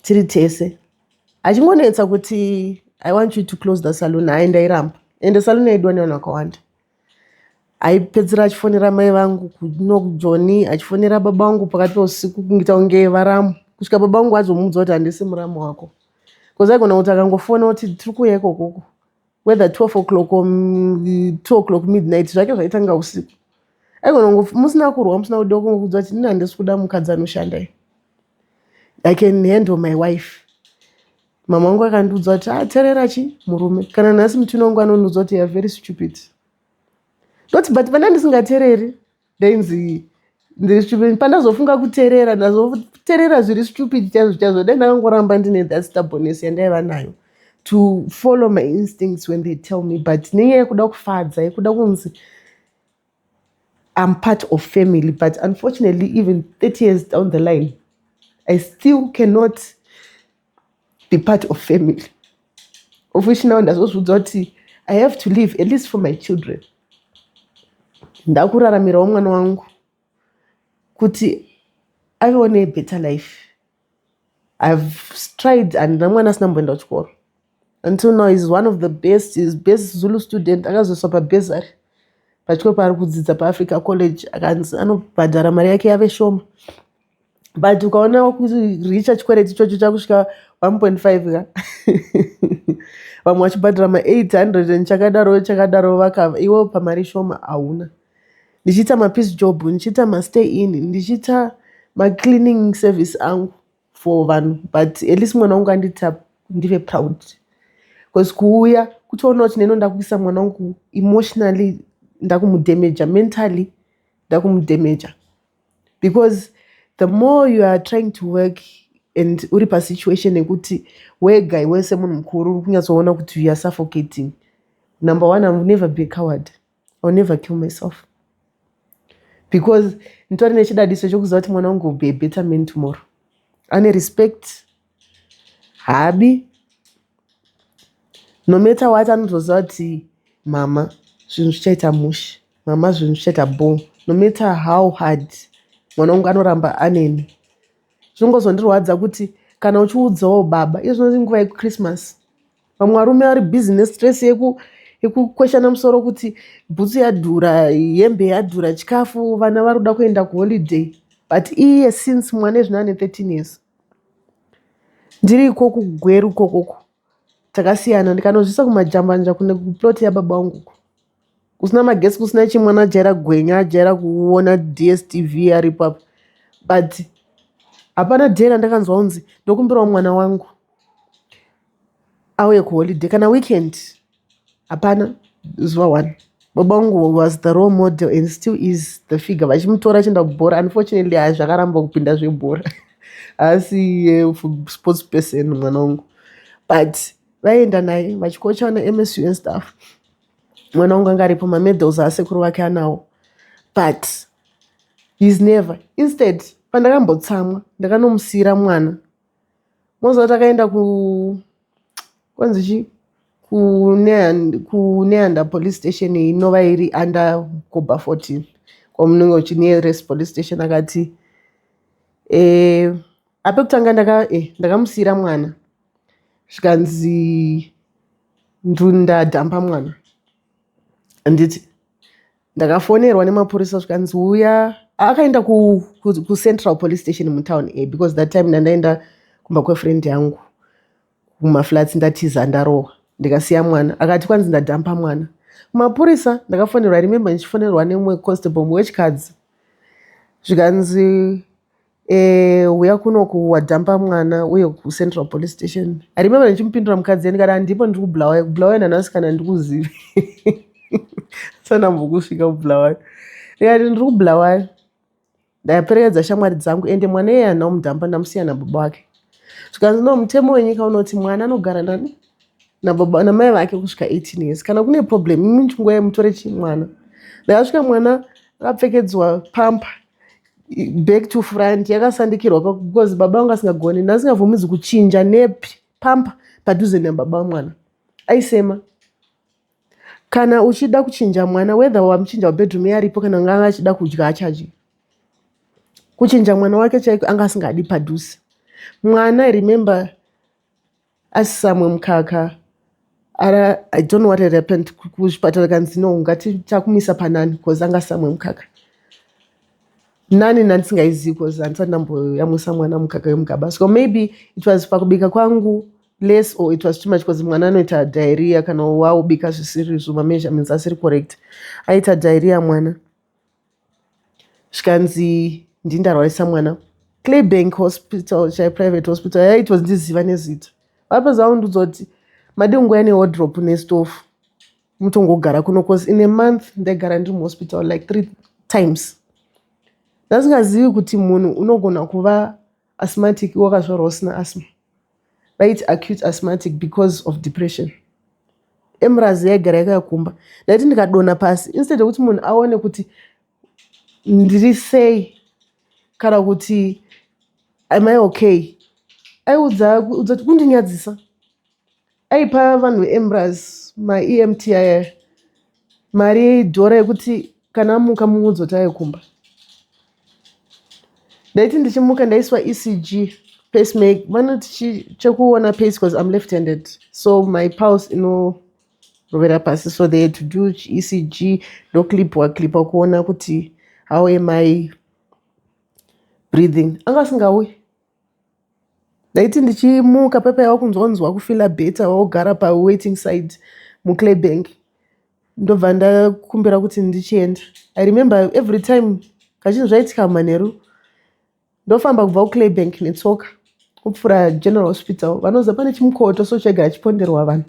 [SPEAKER 7] tiri tese, achingonetsa kuti, "I want you to close the saloon." Hai, ndairamba. Ende saloon yaidiwa nevanhu vakawanda. Aipedzera achifonera mai vangu kuno kujoni, achifonera baba vangu pakati peusiku, kungoita kunge varamu, kusvika baba vangu azomuudza kuti handisi muramu wako, because aigona kuti akangofona kuti tiri kuuya ikokoko, whether 12 o'clock or 2 o'clock midnight, zvake zvaitanga usiku. Aigona musina kurwa, musina kudiwa, kungokuudza kuti, "Ini handisi kuda mukadzi anoshanda, I can handle my wife." Mama vangu akandiudza kuti, "Ateerera chi murume." Kana nhasi mutino wangu anondiudza kuti, "You are very stupid." Ndoti, "But pana ndisingateereri ndainzi ndiri stupid. Pandazofunga kuteerera, ndazoteerera zviri stupid chaizvo chaizvo. Dai ndakangoramba ndine that stubbornness yandaiva nayo to follow my instincts when they tell me." But nenyaya yekuda kufadza, yekuda kunzi I'm part of family. But unfortunately, even 30 years down the line, I still cannot be part of family, of which now ndazozviudza kuti I have to live at least for my children. Ndakuraramirawo mwana wangu kuti avewo nebetter life. I've tried. Handina mwana asina mboenda kuchikoro. Until now is one of the best, is best Zulu student. Akazoiswa pabursary pachikoro paari kudzidza, paAfrica College. Akanzi anobhadhara mari yake yave shoma, but ukaona kuricha chikwereti ichocho chakusvika 1.5 ka, vamwe vachibhadhara ma800 and chakadaro chakadaro, vakava iwo pamari shoma hauna. Ndichiita mapiece job, ndichiita mastay in, ndichiita macleaning service angu for vanhu, but at least mwana wangu andiita ndive proud, because kuuya kutoona kuti neno ndakuisa mwana wangu emotionally, ndakumudamaja mentally, ndakumudamaja, because the more you are trying to work and uri pasituation yekuti wega iwe semunhu mukuru uri kunyatsoona kuti you are suffocating. Number one, I will never be a coward. I will never kill myself, because nditori nechidadiso chokuziva kuti mwana wangu will be a better man tomorrow. Ane respect, habi, no matter what. Anotoziva kuti mama, zvinhu zvichaita mushe, mama, zvinhu zvichaita bo. No matter how hard, mwana wangu anoramba aneni. Zvinongozondirwadza kuti kana uchiudzawo baba izvino, nguva yekuChristmas, vamwe varume vari busy nestress yekukweshana musoro kuti bhutsu yadhura, hembe yadhura, chikafu, vana vari kuda kuenda kuholiday, but iye since mwana ezvino ane 13 years, ndiri ikoko kuGweru ikokoko, takasiyana, ndikanozvisa kumajambanja kune kuplot yababa vangu kusina magetsi, kusina chimwana, ajaira gwenya, ajaira kuona DStv aripo apo, but hapana day randakanzwa kunzi ndokumbirawo mwana wangu auye kuholiday kana weekend. Hapana zuva one. Baba vangu was the role model and still is the figure. Vachimutora achienda kubhora. Unfortunately, hai, zvakaramba kupinda zvebhora, haasi sports person mwana wangu, but vaenda naye vachikocha naMSU and stuff. Mwana wangu anga aripo, mamedals asekuru vake anawo, but he's never. Instead, pandakambotsamwa, ndakanomusiyira mwana. Moziva takaenda ku kwanzi chi kuNehanda Police Station, inova iri under Koba 14, kwamunenge uchinearest police station. Akati apekutanga ndakamusiyira mwana, zvikanzi ndadhampa mwana. Handiti ndakafonerwa nemapurisa, zvikanzi uya. Akaenda kuCentral Police Station mutown a, because that time ndandaenda kumba kwefriend yangu kumaflats, ndatiza, ndarohwa, ndikasiya mwana. Akati kwanzi ndadhampa mwana kumapurisa. Ndakafonerwa, I remember ndichifonerwa nemumwe constable wechikadzi, zvikanzi, "Uya kunoku, wadhampa mwana uye kuCentral Police Station." I remember ndichimupindura mukadzi, ndikati, "Handipo, ndiri kuBulawayo." KuBulawayo nanhasi kana ndikuzivi, sanambokusvika kuBulawayo. Ndikati, "Ndiri kuBulawayo, ndaperekedza shamwari dzangu, ende mwana iyeye handina kumudhampa, ndamusiya nababa wake." Zvikanzi, "No, mutemo wenyika unoti mwana anogara nani? Nababa namai vake kusvika 18 years. Kana kune problem, imi chingoyai mutore chimwana." Ndakasvika, mwana akapfekedzwa pampers. Back to front yakasandikirwa because baba vangu asingagoni, ndasingabvumidzi kuchinja nepi pamper padhuze nababa vamwana. Aisema kana uchida kuchinja mwana, whether wamuchinja mubedroom yaripo, kana anga achida kudya achadyi. Kuchinja mwana wake chaiko anga asingadi padhuze mwana. I remember asisamwe mukaka ara. I don't know what had happened kuzvipatara, kanzi no, ngatichakumisa panani because anga asamwe mukaka. Nani ndandisingaizivi because handisati ndamboyamwisa mwana mukaka wemugaba. So maybe it was pakubika kwangu less or it was too much, because mwana anoita diarrhea kana waubika zvisirizvo, mameasurements asiri correct, aita diarrhea mwana. Zvikanzi ndindarwarisa mwana. Claybank Hospital chai, private hospital yaitwa, ndiziva nezita. Vapedza vaundiudza kuti madi kunguya newardrobe nestofu mutongogara kuno, cause in a month ndaigara ndiri muhospital like three times. Ndasingazivi kuti munhu unogona kuva asthmatic wakazvarwa usina asthma. Vaiti acute asthmatic because of depression. Emraz yaigara yakakumba. Ndaiti ndikadonha pasi, instead yekuti munhu aone kuti ndiri sei kana kuti am I okay, aiudza kuti kundinyadzisa. Aipa vanhu veEmras, maEMT aya, mari dhora yekuti kana amuka muudze kuti aikumba. Ndaiti ndichimuka ndaiswa ECG, pacemaker, vanoti chekuona pace, because I'm left handed, so my pulse inorovera pasi. So they had to do ECG, ndoclipwa clipwa kuona kuti how am I breathing. Anga asingauyi. Ndaiti ndichimuka pepa wakunzwanzwa kufeela better, wogara pawaiting side muClaybank, ndobva ndakumbira kuti ndichienda. I remember every time kazhinji zvaitika manheru, ndofamba kubva kuClaybank netsoka kupfuura General Hospital. Vanoziva pane chimukoto so chaigara chiponderwa vanhu.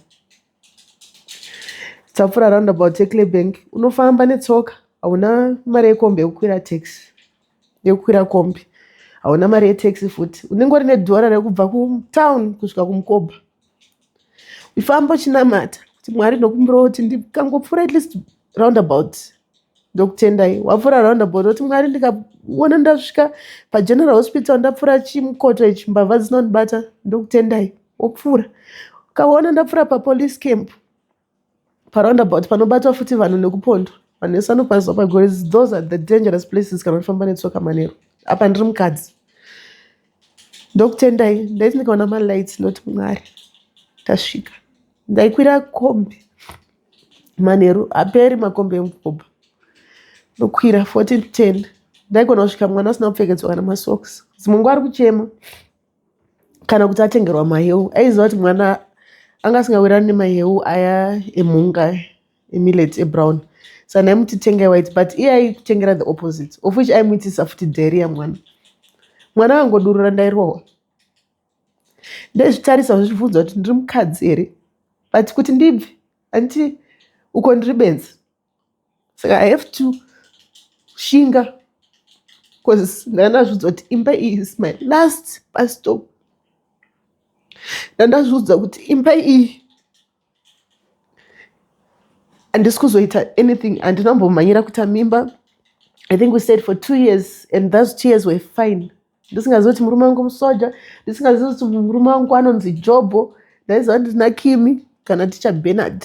[SPEAKER 7] Tapfuura roundabout yeClaybank, unofamba netsoka, hauna mari yekombi yekukwira taxi, yekukwira kombi hauna mari yetaxi futi, unenge uri nedhora rekubva kutown kusvika kumukobha. Ifamba uchinamata kuti Mwari, ndokumbirawo kuti ndikangopfuura at least roundabout, ndokutendai. Wapfuura roundabout, oti Mwari, ndikaona ndasvika paGeneral Hospital, ndapfuura chimukoto ichi, mbavha dzinondibata, ndokutendai. Wopfuura, ukaona ndapfuura papolice camp paroundabout, panobatwa futi vanhu nekupondwa, vanhu vese vanokwanisa pagore. Those are the dangerous places kana uchifamba netsoka manheru. Apa ndiri mukadzi, ndokutendai. Ndaiti ndikaona malights ndoti Mwari, tasvika. Ndaikwira kombi manheru, haperi makombi emukobha, ndokwira 14 to 10. Ndaigona kusvika mwana asina kupfekedzwa kana masocks, dzimwe nguva ari kuchema kana kuti atengerwa maheu. Aiziva kuti mwana anga asingawirirani nemaheu aya emhunga, emillet, ebrown, saka ndaimuti tengai white, but iye aitengera the opposite, of which aimuitisa futi diarrhea mwana. Mwana angodurura, ndairohwa. Ndaizvitarisa zvichibvunza kuti ndiri mukadzi here, but kuti ndibve handiti uko ndiri benzi, saka I have to shinga because ndanga ndazviudza kuti imba iyi is my last bus stop. Ndandazviudza kuti imba iyi handisi kuzoita anything. Handina kumbomhanyira kuita mimba. I think we stayed for 2 years and those 2 years were fine. Ndisingazivi kuti murume wangu musoja, ndisingazivi kuti murume wangu anonzi Jobho. Ndaiziva kuti ndina Kimi kana ticha Bernard,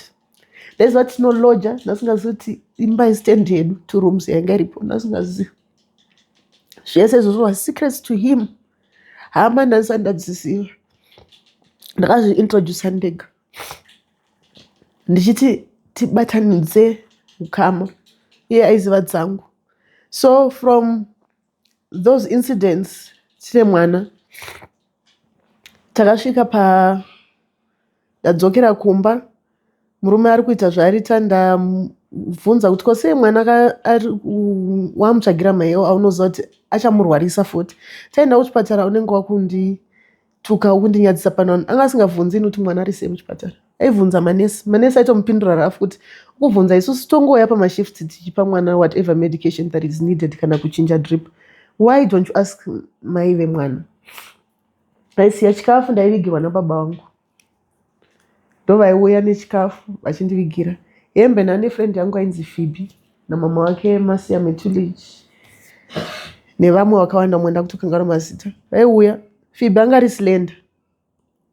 [SPEAKER 7] ndaiziva kuti tinoloja. Ndasingazivi kuti imba istand yedu, two rooms yanga iripo, ndasingazivi. Zvese izvozvo was secrets to him. Hama ndandisati ndadziziva. Ndakazviintrodusa ndega ndichiti tibatanidze ukama, iye aiziva dzangu. So from those incidents, tine mwana, takasvika pa ndadzokera kumba, murume ari kuita zvaarita. Ndabvunza kuti ko sei mwana wamutsvagira maheu aunoziva kuti achamurwarisa futi? Taenda kuchipatara, unenge wakundituka, wakundinyadzisa pano. Vanhu anga asingabvunzi ini kuti mwana ari sei muchipatara, aibvunza manesi. Manesi aitomupindura rafu kuti ukubvunza isusu, tongouya pamashifts tichipa mwana whatever medication that is needed kana kuchinja drip. Why don't you ask mai vemwana? Ndaisiya chikafu, ndaivigirwa nababa vangu, ndovaiuya nechikafu vachindivigira hembe. Nane friend yangu ainzi Phoebe namama wake Masia Metulich. Nevamwe vakawanda, mwe ndakutokanganwa mazita, vaiuya. Fibi anga ari slender,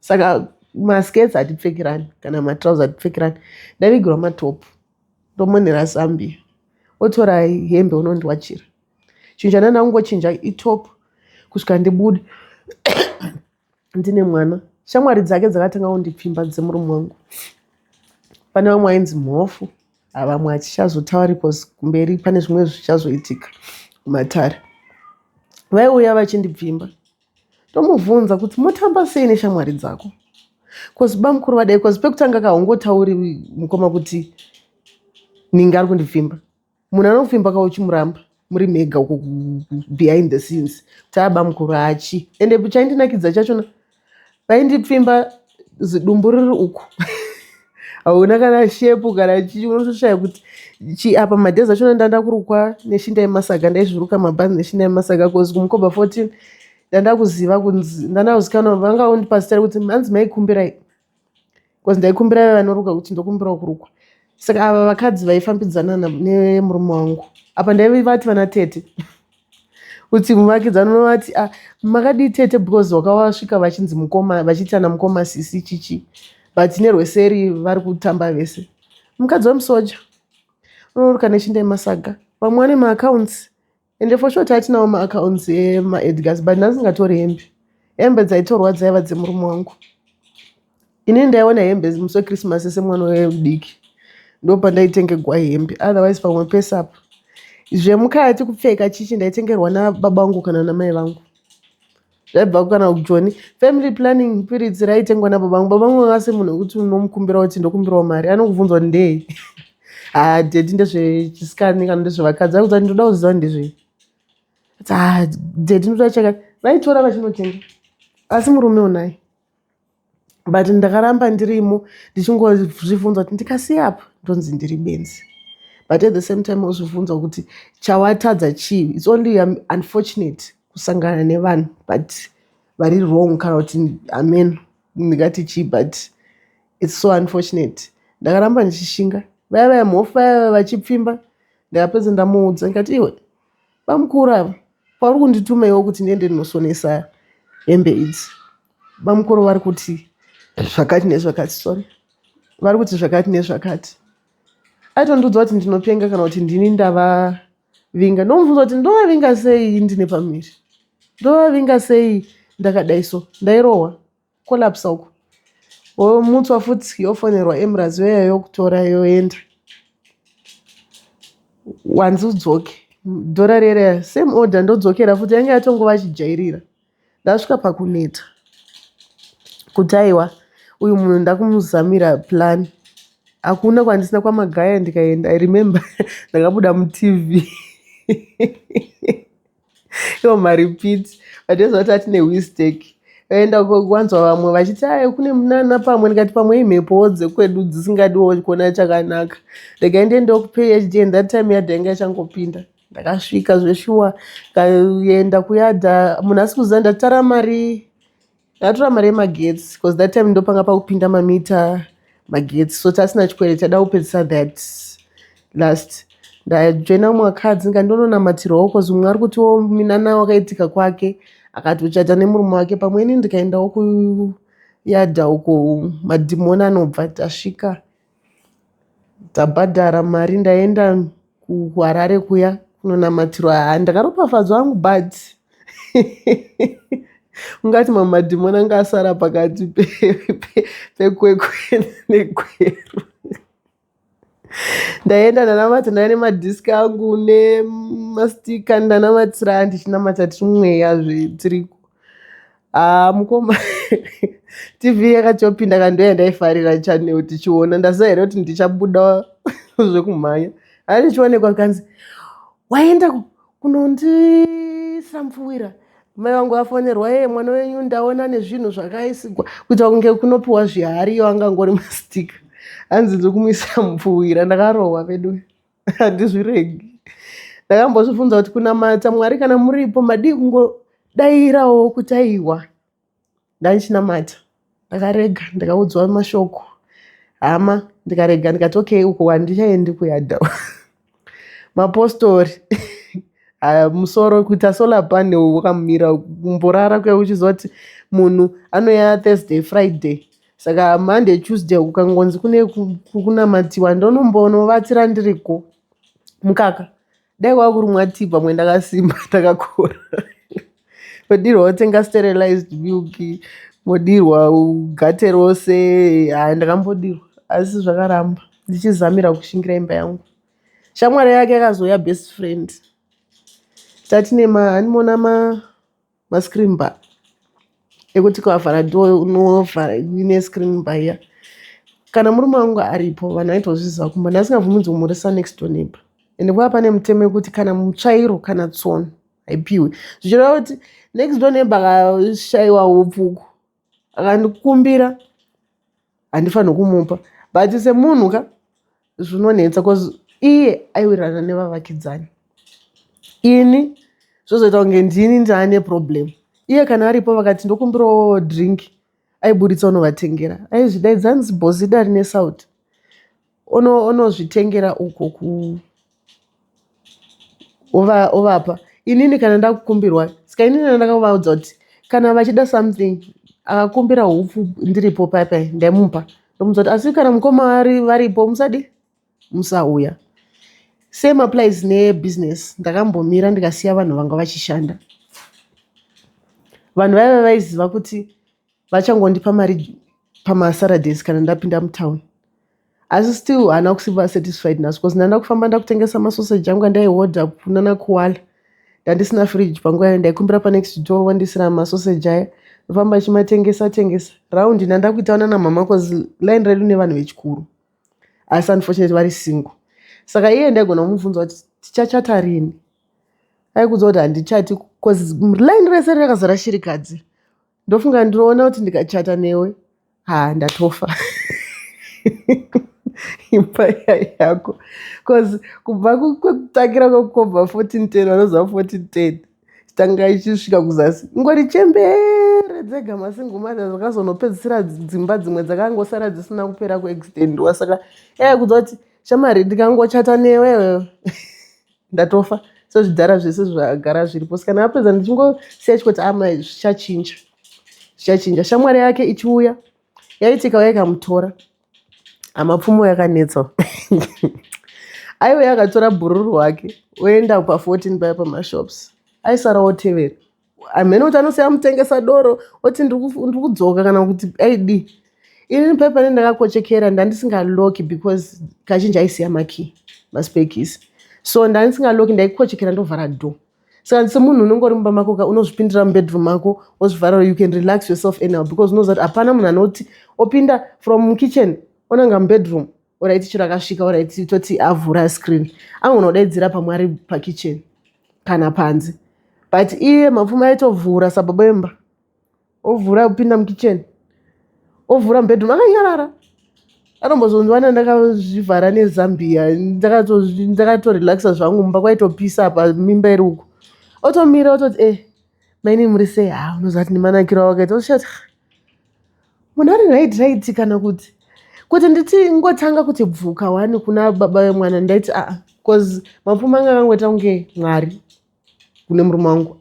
[SPEAKER 7] saka maskets hatipfekirani kana matrauser hatipfekirani. Ndaivigirwa matopu, ndomonera zambia, otora hembe unondiwachira. Chinhu chandanda kungochinja itop kusvika ndibude ndine mwana. Shamwari dzake dzakatanga kundipfimba, dzemurume wangu. Pane vamwe ainzi Mhofu, vamwe hatichazotauri because kumberi pane zvimwe zvichazoitika kumatare. Vaiuya vachindipfimba, tomubvunza kuti motamba sei neshamwari dzako, cause bamukuru vadai. Cause pekutanga kaungotauri mukoma kuti ninge ari kundipfimba. Munhu anokupfimba kauchimuramba muri mega uko behind the scenes kuti aba mukuru achi. Ende chaindinakidza chachona, vaindipfimba zidumbu riri uku, hauna kana shepu kana chii, unotoshaya kuti chi. Apa madhezi achona ndanda kurukwa neshinda yemasaga. Ndaizviruka mabhanzi neshinda yemasaga cause kuMkoba 14 ndanda kuziva kunzi ndanda kuzikanwa. Vanga undipa zita rekuti hanzi Maikumbirai, because ndaikumbira vanoruka kuti ndokumbirawo kurukwa. Saka ava vakadzi vaifambidzana nemurume wangu apa ndaivati vana tete, kuti muvakidzani unovati, "Ah, makadii tete?" because wakavasvika vachinzi mukoma, vachiitana mukoma, sisi, chichi, but nerweseri vari kutamba vese. Mukadzi wemusoja unoruka neshinda yemasaga. Vamwe vane maaccounts, ende for sure tatinawo maaccounts emaEdgars, but ndasingatori hembe. Hembe dzaitorwa dzaiva dzemurume wangu. Inini ndaiona hembe musi weChristmas semwana wediki, ndopandaitengerwa hembe. Otherwise pamwe pese apa zvemukati kupfeka chichi ndaitengerwa nababa vangu kana namai vangu, zvaibva kana kuJoni. Family planning piritsi raitengwa nababa vangu. Baba vangu vanga semunhu wekuti unomukumbira kuti ndokumbirawo mari, anokubvunza kuti ndei. Ha, daddy, ndezvechisikani kana ndezvevakadzi? Akuti ndoda kuziva ndezvei. Ha, daddy, ndoda chakati. Vaitora vachinotenga, asi murume unaye. But ndakaramba ndirimo ndichingozvibvunza kuti ndikasiya apa ndonzi ndiri benzi, but at the same time wozvibvunza kuti chawatadza chii? It's only unfortunate kusangana nevanhu but vari wrong, kana kuti amen ndingati chii, but it's so unfortunate. Ndakaramba ndichishinga. Vaya vaya Mhofu vaya vachipfimba, ndakapedza ndamuudza ndikati, "Iwe bamukuru, ava pauri kundituma iwo kuti ndiende ndinosonesa hembe idzi, bamukuru vari kuti zvakati nezvakati, sorry, vari kuti zvakati nezvakati." Aitondiudza kuti ndinopenga kana kuti ndini ndavavinga. Ndomubvunza kuti ndovavinga sei ndine pamiri? Ndovavinga sei ndakadai? So ndairohwa, collapsa uko, womutswa futi, yofonerwa Emirates, yoya yokutora yoenda, wanzi udzoke dhora rere, same order, ndodzokera futi. Yange yatongova chijairira. Ndasvika pakuneta kuti aiwa, uyu munhu ndakumuzamira plan. Hakuna kwandisina kwamagaya ndikaenda. I remember ndakabuda muTV iwo marepeat, but ezva kuti atine mistake. Enda kwanzwa vamwe vachiti ai kune munana pamwe, ndikati pamwe imhepowo dzekwedu dzisingadiwo kuona chakanaka, regai ndiendewo kuPhD. And that time yadha yanga ichangopinda. Ndakasvika zveshuwa, kaenda kuyadha, munhu asi kuziva ndatara mari, ndakatora mari yemagetsi because that time ndopanga pakupinda mamita magetsi, so tasina chikwereti, tada kupedzisa that last. Ndajoina mumwe akadzi ngandononamatirwawo cause mumwe ari kutiwo minana wakaitika kwake, akatochata nemurume wake. Pamwe ini ndikaendawo kuyadha uko madhimoni anobva. Tasvika, tabhadhara mari, ndaenda kuHarare kuya kunonamatirwa. Ha, ndakaropafadzwa hangu, but ungati mamwe madhimoni anga asara pakati peKwekwe neGweru. Ndaenda ndanamata, ndaiva nemadhiski angu nemastika, ndanamatira ndichinamata, tiri mweya zvetiriko. Haa mukoma, TV yakatopinda kandoya ndaifarira channel tichiona. Ndaziva here kuti ndichabuda zvekumhanya? Hai, ndichionekwa kanzi waenda kunondisira mupfuwira. Mai vangu vafonerwa, "Ye mwana wenyu ndaona nezvinhu zvakaisigwa," kuita kunge kunopiwa zvihari, iyo angangori mastika. Hanzi ndiri kumuisira mupfuwira. Ndakarohwa vedu, handizviregi. Ndakambozvibvunza kuti kunamata Mwari kana muripo, madii kungodayirawo kuti aiwa ndanchinamata. Ndakarega, ndakaudzwa mashoko hama, ndikarega, ndikati okay, uko handichaendi kuyadha. Mapostori Aya musoro kuita solar panel wakamira kumborara kuya uchiziva kuti munhu anoya Thursday, Friday, saka Monday, Tuesday ukangonzi kune kunamatiwa ndonombonovatira ndiriko. Mukaka dai kwava kuri mwati pamwe ndakasimba ndakakora. Modirwa wotenga sterilized milk, modirwa gate rose. Haa, ndakambodirwa asi zvakaramba, ndichizamira kushingira imba yangu. Shamwari yake yakazouya, best friend, tatine hanimona mascreen bar ekuti kavhara door unovhara ine screen bar iya. Kana murume wangu aripo, vanhu vaitozviziva kumba ndasingabvumidzwi kumhoresa next door neighbor. Ende kwava pane mutemo wekuti kana mutsvairo kana tsono haipiwi, zvichireva kuti next door neighbor akashayiwa upfuku akandikumbira handifaniri kumupa. But semunhu ka zvinonetsa, cause iye aiwirirana nevavakidzani, ini zvozoita kunge ndini ndaane problem. Iye kana aripo vakati ndokumbirawo drink, aiburitsa unovatengera, aizvidaidza anzi bhozida rine sauti, onozvitengera uko ku ovapa. Inini kana ndakukumbirwa, saka inini ndakavaudza kuti kana vachida something, akakumbira hupfu ndiripo paipai ndaimupa, ndomuudza kuti asi kana mukoma varipo musadi musauya. Same applies nebusiness. Ndakambomira ndikasiya vanhu vanga vachishanda. Vanhu vaiva vaiziva kuti vachangondipa mari pamaSaturdays kana ndapinda mutown, asi still haana kusiva satisfied naso, because ndanda kufamba ndakutengesa masoseji angu andaihodha kunana Kuwala. Ndandisina fridge panguva yayo, ndaikumbira panext door wandisira masoseji aya, ndofamba chimatengesa tengesa raundi. Ndandakuitawo nana mama, cause line redu nevanhu vechikuru, asi unfortunately vari single. Saka iye ndaigona kumubvunza kuti tichachata rini, aikudza kuti handichati, cause line rese rakazara shirikadzi. Ndofunga ndinoona kuti ndikachata newe, ha, ndatofa imba yako, cause kubva kwekutangira kwekukobva 1410, vanoziva 1410, chitanga ichisvika kuzasi ingori chembere dzega, masingle mother dzakazonopedzisira dzimba dzimwe dzakangosara dzisina kupera kuextendwa. Saka yaikudza kuti shamari ndikangochata newewe ndatofa sezvidhara zvese zvagara zviripo. Saka ndakapedza ndichingosiya chikoti ama zvichachinja, zvichachinja. Shamwari yake ichiuya, yaiti ikauya ikamutora, hamapfumo yakanetsa, aiuya akatora bhururu hwake oenda pa14 paya pamashops, aisara otevera hamene kuti anosiya mutengesa doro oti ndiri kudzoka kana kuti aidii. Inini pai pane ndakakochekera ndandisingaloki, because kazhinji aisiya makey, maspare keys, so ndandisingaloki, ndaikochekera ndovhara door. Saka semunhu unenge uri mumba mako ka, unozvipindira mubedroom mako wozvivharira, you can relax yourself anyhow, because unoziva kuti hapana munhu anoti opinda from kitchen onanga mubedroom. Alright, chiro akasvika, alright, toti avhura screen, angona kudaidzira pamwe ari pakitchen kana panze. But iye mapfumo aitovhura sababa emba, ovhura kupinda mukitchen, ovhura mubedroom akanyarara. Anombozondiwana ndakazvivhara nezambia, ndakatorelaxa zvangu mumba, kwaitopisa apa mimba iri uko, otomira ototi, "E maini, muri sei?" Ha, unoziva kuti nemanakiro awakaita oshati munhu ari right right. Kana kuti nditi ngotanga kuti bvuka wani kuna baba vemwana, ndaiti aa, cause mapfumo anga akangoita kunge Mwari kune murume wangu.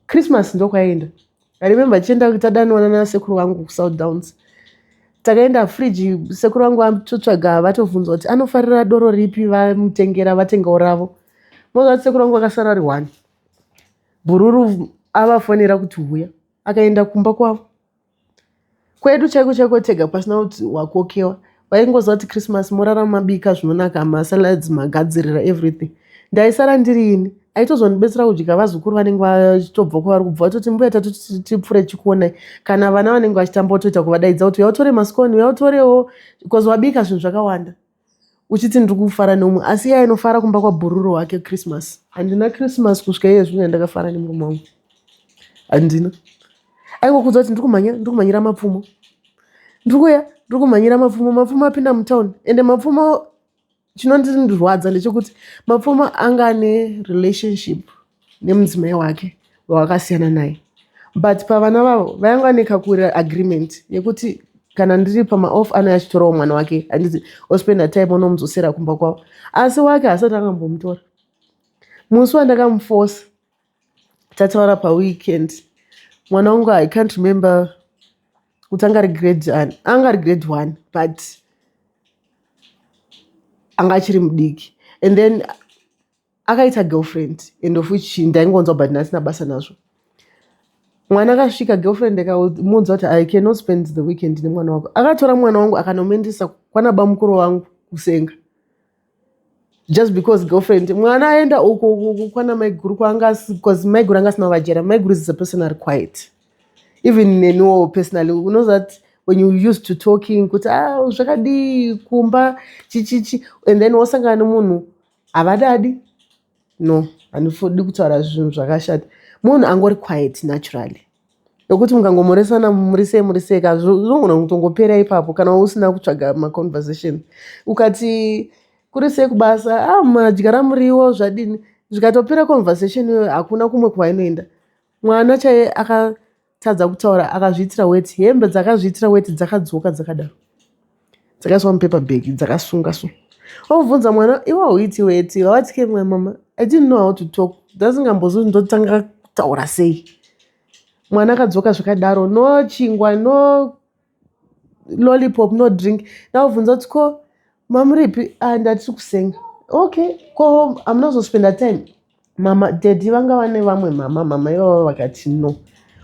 [SPEAKER 7] Christmas ndokwaienda. I remember tichienda tadaniwana nasekuru vangu kuSouth Downs, takaenda friji, sekuru vangu vatotsvaga, vatovhunza kuti anofarira doro ripi, vamutengera, vatengawo ravo. Moza kuti sekuru vangu vakasara ri one bhururu, avafonera kuti huya, akaenda kumba kwavo kwedu chaiko chaiko tega, pasina kuti wakokewa. Vaingoziva kuti Christmas morara mabika zvinonaka, masalads magadzirira everything. Ndaisara ndiri ini, aitozondibetsera kudya. Vazukuru vanenge vachitobva kwavari kubva vatoti, "Mbuya, tati tipfuure chikuonai." Kana vana vanenge vachitamba, otoita kuvadaidza kuti uya utore masikoni, uya utorewo, because wabika zvinhu zvakawanda uchiti ndiri kufara neumwe, asi iye ainofara kumba kwabhururu wake Christmas. Handina Christmas kusvika iye zvino yandakafara nemurume wangu, handina. Aingokudza kuti ndiri kumhanya, ndiri kumhanyira mapfumo, ndiri kuya, ndiri kumhanyira mapfumo, mapfumo apinda mutauni. Ende mapfumo, chinondirwadza ndechekuti mapfumo anga ane relationship nemudzimai wake wawakasiyana naye, but pavana vavo vainga nekakurira agreement yekuti kana ndiri pamaoff anouya achitorawo mwana wake, handiti, ospenda time onomudzosera kumba kwavo, asi wake haasati angambomutora. Musi wandakamufosa tataura paweekend, mwana wangu, I can't remember kuti anga ari grade ani, anga ari grade 1, but anga achiri mudiki. And then akaita girlfriend, and of which ndaingonzwa, but ndasina basa nazvo. Mwana akasvika, girlfriend akamuudza kuti, "I cannot spend the weekend nemwana wako." Akatora mwana wangu akanomuendesa kwana bamukuru wangu kusenga, just because girlfriend. Mwana aenda uko kwana maiguru kwaanga, because maiguru anga asina vajera. Maiguru is a person ari quiet. Even neniwo personally, unoziva that when you used to talking kuti, "Ah, zvakadii kumba, chichichi," and then wosangana nemunhu havadadi. No, handifodi kutaura zvinhu zvakashata. Munhu angori quiet naturally, nokuti mukangomuresana, "Muri sei, muri sei ka," zvinogona kutongopera ipapo kana usina kutsvaga maconversation. Ukati, "Kuri sei kubasa?" "Ah, madyara muriwo, zvadini?" Zvikatopera conversation iyoyo, hakuna kumwe kwainoenda. Mwana chaiye akatadza kutaura, akazviitira weti, hembe dzakazviitira weti, dzakadzoka dzakadaro, dzakaiswa mupaper bag, dzakasunga. So wobvunza mwana, "Iwe hauiti weti?" Wawatike mama, "I didn't know how to talk, ndasingambozi ndotanga kutaura sei." Mwana akadzoka zvakadaro, no chingwa, no lollipop, no drink. Ndakubvunza kuti, "Ko mamuripi?" "Ah, ndatiri kusenga." "Okay, ko hamuna kuzospenda time?" "Mama, daddy vanga vane vamwe mama." Mama ivavo vakati no,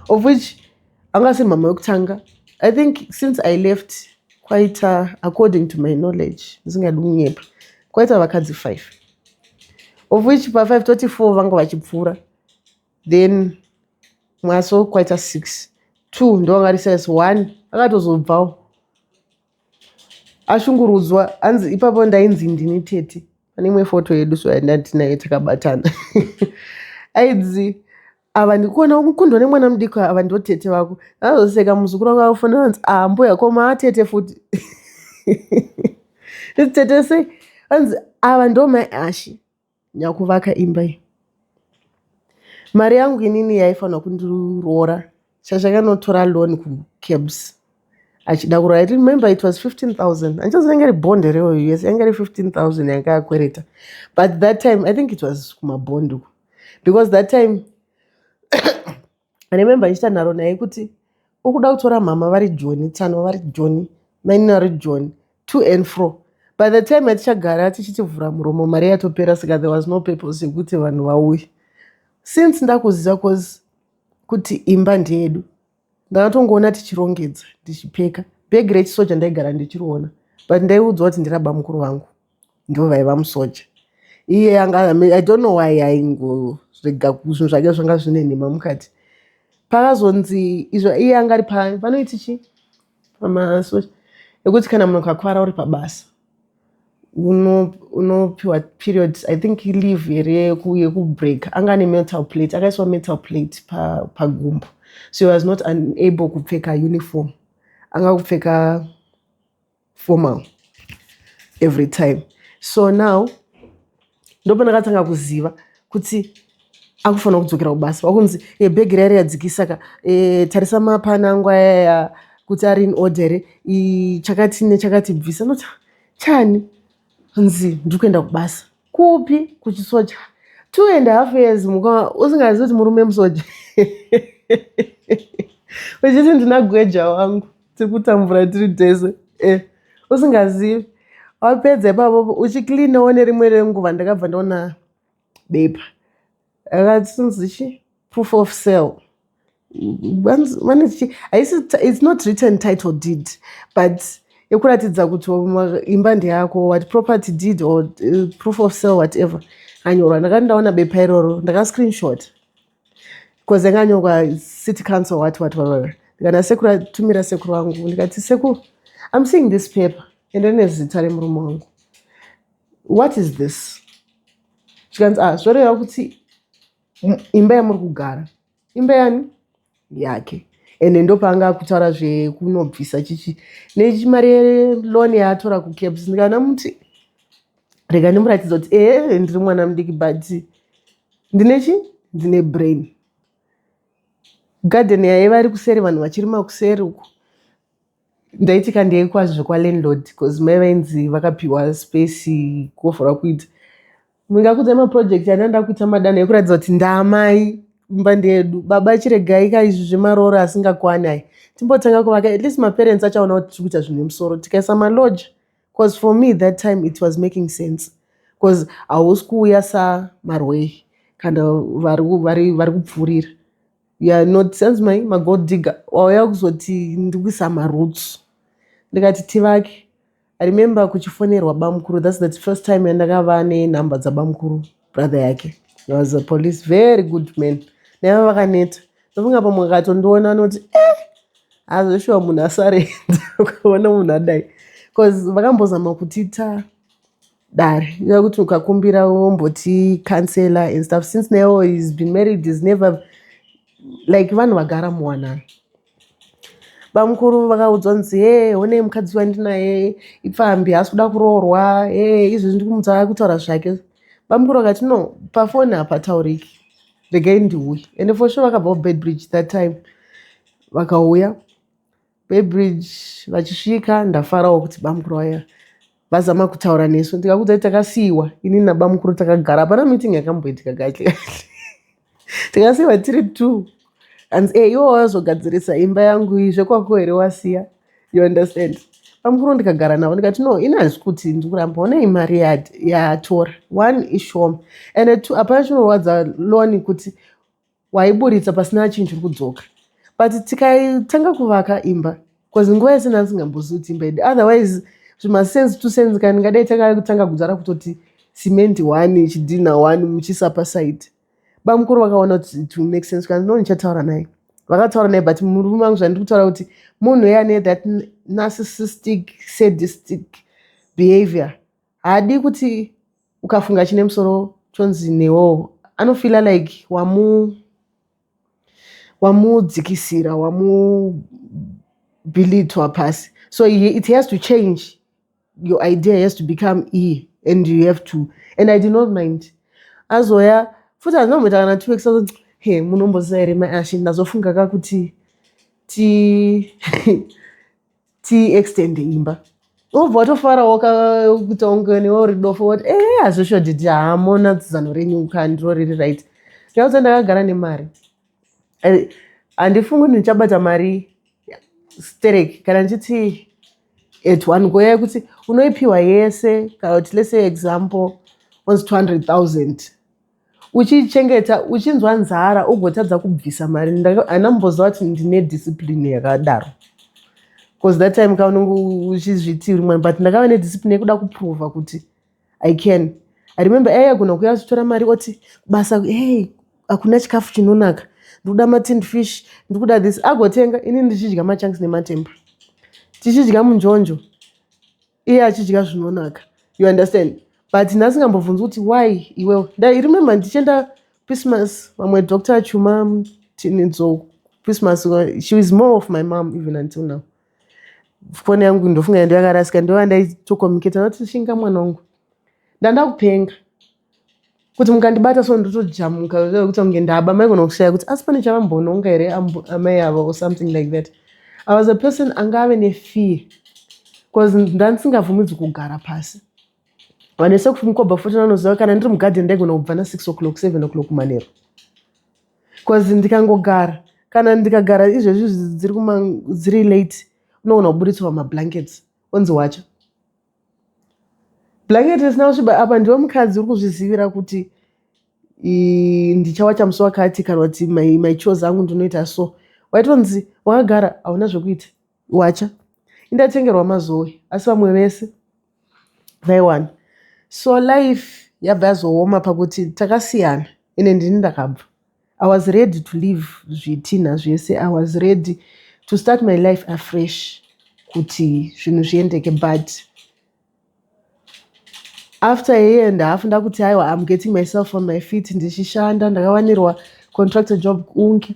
[SPEAKER 7] of which anga asiri mama wekutanga. I think since I left, kwaita, according to my knowledge, ndisingadi kunyepa, kwaita vakadzi 5, of which pa5 toti 4 vanga vachipfuura, then mwaso kwaita 6. 2 ndo vanga ri size 1, akatozobvawo ashungurudzwa. Hanzi ipapo ndainzi ndini tete. Pane imwe foto yedu so yandati takabatana, aidzi, "Ava ndikuona kukundwa nemwana mudiki, ava ndo tete vako." Azoseka muzukuru wangu akufonera, anzi, "Ah, mbuya, koma atete futi?" Nditi, "Tete sei?" Anzi, "Ava ndo mai Ashi nyakuvaka imba iyi. Mari yangu inini yaifanira kundiroora, chachakanotora loan kuCABS achida kuroora. I remember it was 15,000. Handichaziva yanga iri bond here. Yes, yanga iri 15,000 yanga akwereta. But that time I think it was kumabond uko, because that time I remember ndichiita nharo naye kuti ukuda kutora mama vari Joni, tsano vari Joni, mainini vari Joni, to and fro. By the time atichagara tichitivhura muromo, mari yatopera, saka there was no purpose yekuti vanhu vauye. Since ndakuziva, cause kuti imba ndeyedu, ndakatongoona tichirongedza, ndichipfeka bhegi rechisoja. Ndaigara ndichiriona, but ndaiudzwa kuti ndiraba mukuru vangu, ndo vaiva musoja. Iye anga, I don't know why aingorega zvinhu zvake zvanga zvine nhema mukati. Pakazonzi izvo, iye anga ari panoiti chi pamasoja ekuti kana munhu akakwara uri pabasa, unopiwa period, I think leave here yekubreak. Anga ane metal plate, akaiswa metal plate pagumbo, so he was not unable kupfeka uniform, anga kupfeka formal every time. So now ndopandakatanga kuziva kuti akufanira kudzokera kubasa. Wakunzi, "Bhegi rari yadzikisaka, tarisa mapana angu ayaya kuti ari in order, chakati nechakati bvisa." Noti chani? Nzi, "Ndiri kuenda kubasa." "Kupi?" "Kuchisoja." 2.5 years muka usingazivi kuti murume musoja, uchiti, "Ndina gweja wangu, tiri kutambura tiri tese," usingazivi. Wapedza ipapo uchicleanawo, nerimwe renguva ndakabva ndaona bepa rakatinzi chi proof of sale. Vanoti haisi, it's not written title deed, but yekuratidza kuti imba ndeyako, what property deed or proof of sale, whatever anyorwa. Ndakati ndaona bepa iroro, ndakascreenshot because yanganyorwa city council, what what what. Ndikana sekuru, atumira sekuru vangu, ndikati, "Sekuru, I'm seeing this paper and rine zita remurume wangu. What is this?" Zvikanzi, "Ah, zvoreva kuti imba yamuri kugara imba yani yake." Ende ndopaanga akutaura zvekunobvisa chichi nechimari yeloan yaatora kuCABS. Ndikana muti, "Rega ndimuratidza kuti ehe, ndiri mwana mudiki, but ndine chi ndine brain." Gadheni yaiva iri kuseri, vanhu vachirima kuseri uku. Ndaiti kandiyekwazvo kwalandlord, because mai vainzi vakapiwa space kuvhura kuita. Ndingakuudzai maproject andanda kuita madanho ekuratidza kuti ndaamai, imba ndeyedu. Baba chiregai ka izvi zvemaroora asingakwani aya. Timbotanga kuvaka, at least maparents achaona kuti tiri kuita zvine musoro. Tikaisa malodge, because for me that time it was making sense, because hausi kuuya samarwei kana vari kupfuurira. You are not sense mai magold digger, wauya kuzoti ndikuisa maroots. Ndikati tivake. I remember kuchifonerwa bamukuru. That's the first time yandakava nenhamba dzabamukuru, brother yake. He was a police, very good man. Naiva vakaneta. Ndofunga pamwe akatondiona anoti, "Eh, hazoshuwa munhu asarenda ukaona munhu adai," because vakambozama kutiita dare kuti ukakumbira womboti counselor and stuff. Since now he's been married, he's never like vanhu vagara muwanano. Bamukuru vakaudzwa nzi, "He, honei mukadzi wandinaye ipfambi, haasi kuda kuroorwa. He, izvezvi ndikumudza kutaura zvake." Bamukuru vakati, "No, pafoni hapatauriki, regai ndiuye." And for sure vakabva kuBeitbridge that time, vakauya Beitbridge. Vachisvika, ndafarawo kuti bamukuru vaya vazama kutaura nesu. Ndikakuudza kuti takasiyiwa inini nabamukuru takagara, hapana meeting yakamboitika kahle kahle. Tikasiyiwa tiri two, anzi, "E, iwo wazogadzirisa imba yangu iyi, zvekwako here wasiya?" You understand? Bamukuru ndikagara navo, ndikati, "No, ini handisi kuti ndikuramba. Onei mari yatora, one, ishoma, and two, hapana chinorwadza loan kuti waiburitsa pasina chinhu chiri kudzoka. But tikaitanga kuvaka imba, because nguva yese ndandisingambozii kuti imba yedu, otherwise zvimasense 2 cents kana ndingadai takatanga kudzara kutoti simendi one, chidhina one, muchiisa paside." Bamukuru vakaona kuti it will make sense. Kana no, ndichataura naye. Vakataura naye, but murume wangu, zvandiri kutaura kuti munhu ane that narcissistic, sadistic behavior, haadi kuti ukafunga chine musoro chonzi newowo anofeela like wamudzikisira, wamubelittle pasi. So it has to change. Your idea has to become e and you have to, and I did not mind. Azoya futi, handinomboita kana 2 weeks. He, munomboziva here maashi, ndazofunga ka kuti ti tiextende imba. Wobva watofarawo kuita kunge newe uri dofo, woti, "E, hazvisho dhidhi, hamona zano renyu kandiro riri right." Ndikaudza, ndakagara nemari. Handifungi kuti ndichabata mari sterek kana ndichiti at one go, yekuti unoipiwa yese, kana kuti let's say example onzi 200 000, uchichengeta, uchinzwa nzara, ugotadza kubvisa mari. Handamboziva kuti ndine discipline yakadaro, because that time kaunenge uchizviti uri mwana, but ndakava nediscipline yekuda kuprova kuti I can. I remember aigona kuuya achitora mari oti basa, "Hey, hakuna chikafu chinonaka, ndikuda matinned fish, ndikuda this." Agotenga, ini ndichidya machunks nematemba, tichidya munjonjo, iye achidya zvinonaka, you understand? But ndasingambobvunzi kuti why iwewe. Remember ndichienda Christmas, vamwe Dr Chuma Tinidzo, Christmas, she was more of my mom even until now. Foni yangu ndofunga ndo yakarasika, ndova ndaitocommunicata noti, "Shinga mwana wangu, ndanda kupenga kuti mukandibata so ndotojamuka kuti kunge ndaba." Maigona kushaya kuti asi pane chavambononga here amai ava or something like that. I was a person anga ave nefear, because ndandisingabvumidzwi kugara pasi. Vanhu vese kuMkoba futi vanoziva, kana ndiri mugadheni ndaigona kubva na6 o'clock, 7 o'clock manheru, because ndikangogara, kana ndikagara izvezvi dziri late, unogona kuburitswa mablankets, onzi wacha blanket risina kusviba. Apa ndiwe mukadzi uri kuzvizivira kuti ndichawacha musi wakati, kana kuti my chores angu ndinoita so. Waitonzi wakagara, hauna zvekuita, wacha. Indatengerwa mazowe, asi vamwe vese vaiwana. So life yabva yazooma pakuti takasiyana. Ine ndini ndakabva. I was ready to leave zvitinha zvese. I was ready to start my life afresh kuti zvinhu zviendeke. But after a year and a half, ndakuti aiwa, I'm getting myself on my feet, ndichishanda, ndakawanirwa contractor job unke.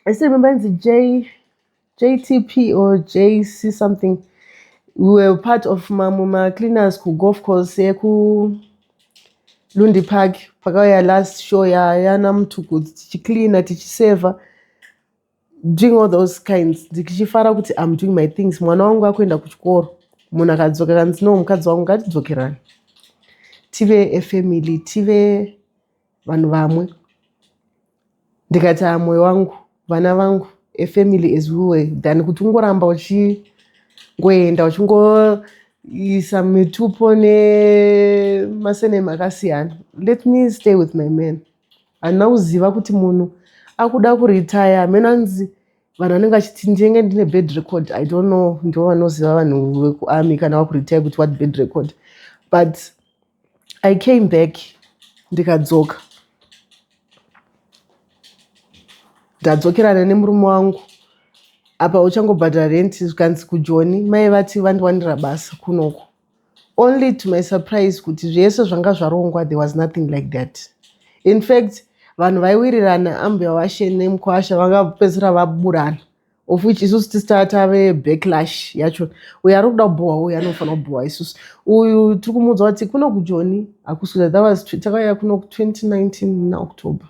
[SPEAKER 7] I still remember inzi JTP or JC something. We were part of mamwe macleaners kugolf course yekulundi Park, pakauya last show yana Mutukudzi, tichicleana, tichiseva, doing all those kinds, ndichifara kuti I'm doing my things. Mwana wangu akuenda kuchikoro. Munhu akadzoka kanzi, "No, mukadzi wangu, ngatidzokerani." Tive a family, tive vanhu vamwe. Ndikati ah, moyo wangu, vana vangu, a family as we were than kuti ungoramba uchingoenda uchingoisa mitupo nemasenema akasiyana. Let me stay with my man. Handina kuziva kuti munhu akuda kuretire hameno anzi vanhu vanenge vachiti ndinenge ndine bad record. I don't know, ndivo vanoziva vanhu vekuarmy kana vakuretire kuti what bad record. But I came back, ndikadzoka, ndadzokerana nemurume wangu. Apa uchangobhadhara rent, zvikanzi kuJoni mai vati vandiwanira basa kunoko. Only to my surprise kuti zvese zvanga zvarongwa, there was nothing like that. In fact, vanhu vaiwirirana, ambuya washe nemukwasha, vangapedzisira vaburana, of which isusu tisi tave backlash yacho. Uyu ari kuda kubhohwa, uyu anofanira kubhohwa isusu. Uyu tiri kumuudza kuti kuno kuJoni hakusi. That was takauya kuno 2019 naOctober,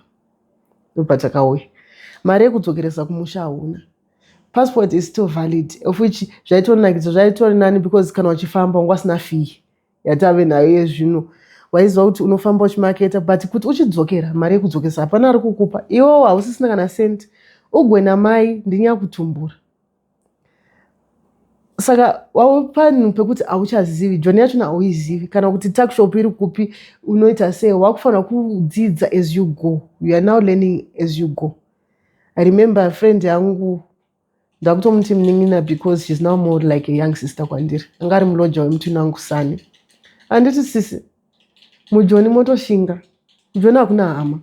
[SPEAKER 7] ndobva takauya. Mari yekudzokeresa kumusha hauna, passport is still valid, of which zvaitonakidza, zvaitori nani, because kana uchifamba wanga usina fee yatave nayo yezvino. Waiziva kuti unofamba uchimaketa, but kuti uchidzokera, mari yekudzokesa hapana ari kukupa. Iwewo hausisina kana senti. Ugwe namai ndinyakutumbura, saka wava panhu pekuti hauchazivi Joni yachona, hauizivi kana kuti tuckshop iri kupi, unoita sei. Wakufanira kudzidza as you go. You are now learning as you go. I remember friend yangu, ndakutomuti munin'ina because she's now more like a young sister kwandiri, anga ari mulodger wemutwin wangu Sani. Handiti sisi, muJoni motoshinga, muJoni hakuna hama,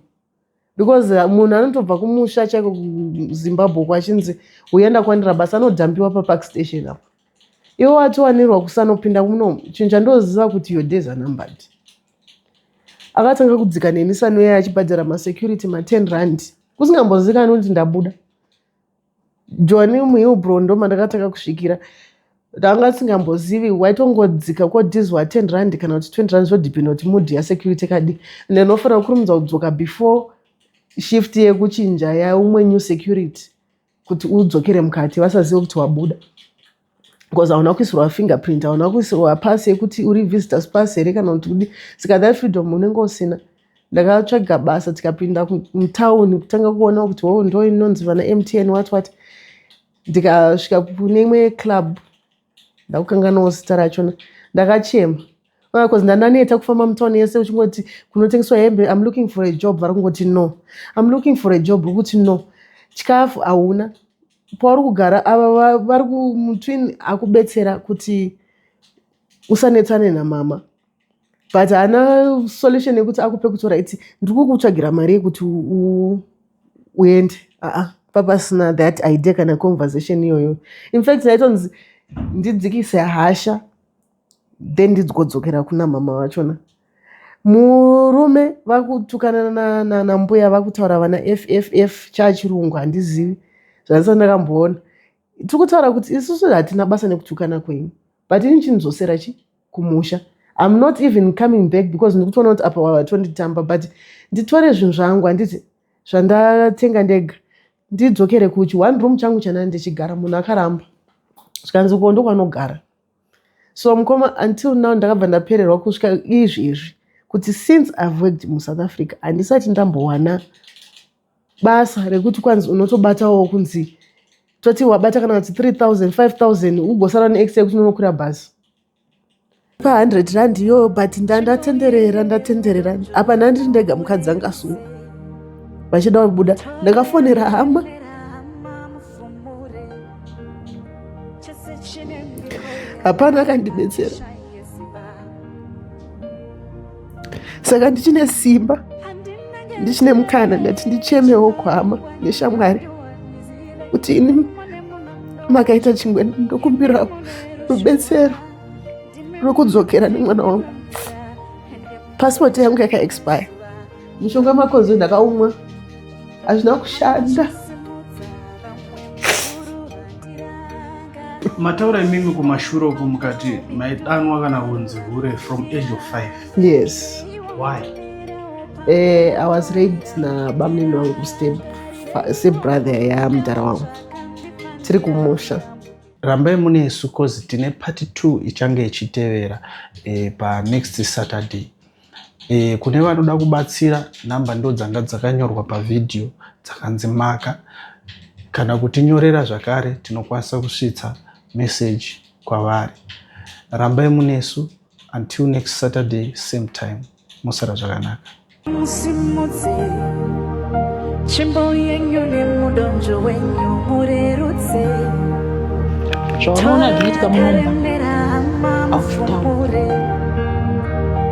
[SPEAKER 7] because munhu anotobva kumusha chaiko kuZimbabwe kwachinzi uenda kuwanira basa, anodhampiwa papark station apo. Iwe watowanirwa kusanopinda muno, chinhu chandoziva kuti your days are numbered. Akatanga kudzika neni Sani achibhadhara masecurity ma10 rand, kusingambozikanwi kuti ndabuda Joni. MuHillbrow ndo mandakatanga kusvikira. Ndanga singambozivi, waitongodzika kodhizwa 10 rand kana kuti 20 rand, zvodhipinda kuti mood yasecurity kadi. And unofanira kukurumidza kudzoka before shift yekuchinja yaumwe new security kuti udzokere mukati vasazive kuti wabuda, because hauna kuisirwa fingerprint, hauna kuisirwa pass yekuti uri visitors pass here kana kuti kudi. Saka that freedom unenge usina. Ndakatsvaga basa, tikapinda mutauni, kutanga kuona kuti o ndo inonzi vana MTN, what what. Ndikasvika kune imwe club, ndakukanganwawo zita rachona. Ndakachema because ndandaneta kufamba mutauni yese uchingoti kunotengeswa hembe, "I'm looking for a job," vari kungoti no. "I'm looking for a job," uri kuti no. Chikafu hauna pauri kugara. Ava vari kumutwin akubetsera kuti usanetsane namama, but haana solution yekuti akupe kuti right, ndiri kukutsvagira mari yekuti uende. Aa, papasina that idea kana conversation iyoyo. In fact, ndaitonzi ndidzikise hasha, then ndigodzokera kuna mama vachona. Murume vakutukana nambuya, vakutaura vana fff chachirungu, handizivi zvandisati ndakamboona. Tiri kutaura kuti isusu hatina basa nekutukana kwenyu, but ini chindidzosera chi kumusha. I'm not even coming back because ndikutoona kuti apa wavatonditamba, but nditore zvinhu zvangu, handiti zvandatenga ndega, ndidzokere kuchi one room changu chanani ndichigara. Munhu akaramba, zvikanzi ko ndokwanogara. So mukoma, until now ndakabva ndapererwa kusvika izvi izvi kuti since I've worked muSouth Africa, handisati ndambowana basa rekuti kwanzi unotobatawo, kunzi toti wabata kana kuti 3000, 5000, ugosara neextra yekuti unonokwira bhazi pa100 rand iyoyo. But ndandatenderera, ndatenderera apa, ndandiri ndega, mukadzi anga asungwa vachida kubuda. Ndakafonera hama, hapana akandibetsera. Saka ndichine simba, ndichine mukana, ndati ndichemewo kuhama neshamwari kuti ini makaita chingwe, ndokumbirawo rubetsero rwekudzokera nemwana wangu. Pasipoti yangu yakaexpire, mushonga makonzo ndakaumwa, hazvina kushanda.
[SPEAKER 1] Mataura imimi kumashure uku mukati maidanwa kana kunzi hure from age of 5.
[SPEAKER 7] Yes.
[SPEAKER 1] Why?
[SPEAKER 7] I was raped nabamunini wangu, step brother yamudhara wangu, tiri kumusha.
[SPEAKER 1] Rambai munesu cause tine part 2 ichange ichitevera panext Saturday. E, kune vanoda kubatsira, nhamba ndo dzanga dzakanyorwa pavhidhiyo dzakanzi maka, kana kutinyorera zvakare tinokwanisa kusvitsa meseji kwavari. Rambai munesu until next Saturday, same time. Musara zvakanaka.
[SPEAKER 2] Musimudze tsvimbo yenyu nemudonzvo wenyu murerutse.
[SPEAKER 3] Zvaunoona zvinoitika munomba.
[SPEAKER 2] Takaremera hama mufumure.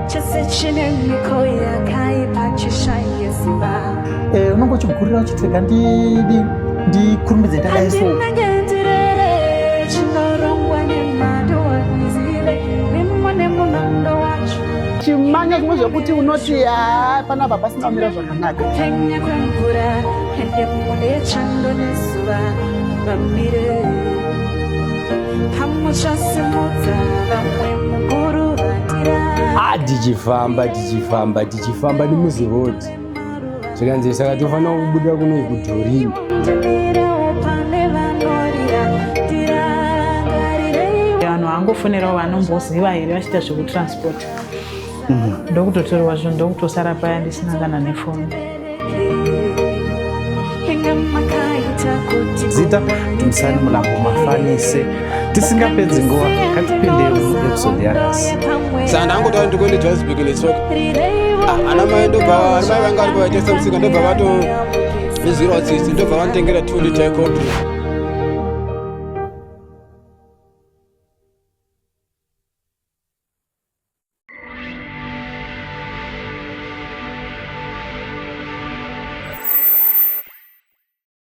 [SPEAKER 2] Chese chine miko yakaipa chishaye simba.
[SPEAKER 8] Unonge uchigurira uchiti rega ndikurumidze ndadai so.
[SPEAKER 2] Handinenge ndirere chinorongwa nemadoanizile mimo nemunondo wacho.
[SPEAKER 4] Chimanya zvimwe zvekuti unoti haa, panapa pasina kumira zvakanaka.
[SPEAKER 2] Kupenya kwemvura ende mune chando nezuva vamire pamuchasimudza vamwe mukuruvatira.
[SPEAKER 5] Ah, tichifamba, tichifamba, tichifamba nemuziroad, zvikanzi saka tofanira kubuda kuno kuDorini.
[SPEAKER 2] Ndimirewo pane vanorira, tirangarirei.
[SPEAKER 3] Vanhu vangofonerawo vanomboziva here vachiita zvekutransport, ndokutotorwa zvinhu, ndokutosara paya ndisina kana nefoni.
[SPEAKER 2] Inga makaita kuti
[SPEAKER 1] Zita Dumisani Mulambo Mafanise. Tisingapedzi nguva, ngatipinde muepisode yanhasi.
[SPEAKER 6] Saka ndangotaura ndikuende Johannesburg netsoka. Ah, ana mai ndobva, ana mai vanga varipo vaitengesa musika, ndobva vatondizwirawo tsitsi, ndobva vanditengera 2 liter yecold drink.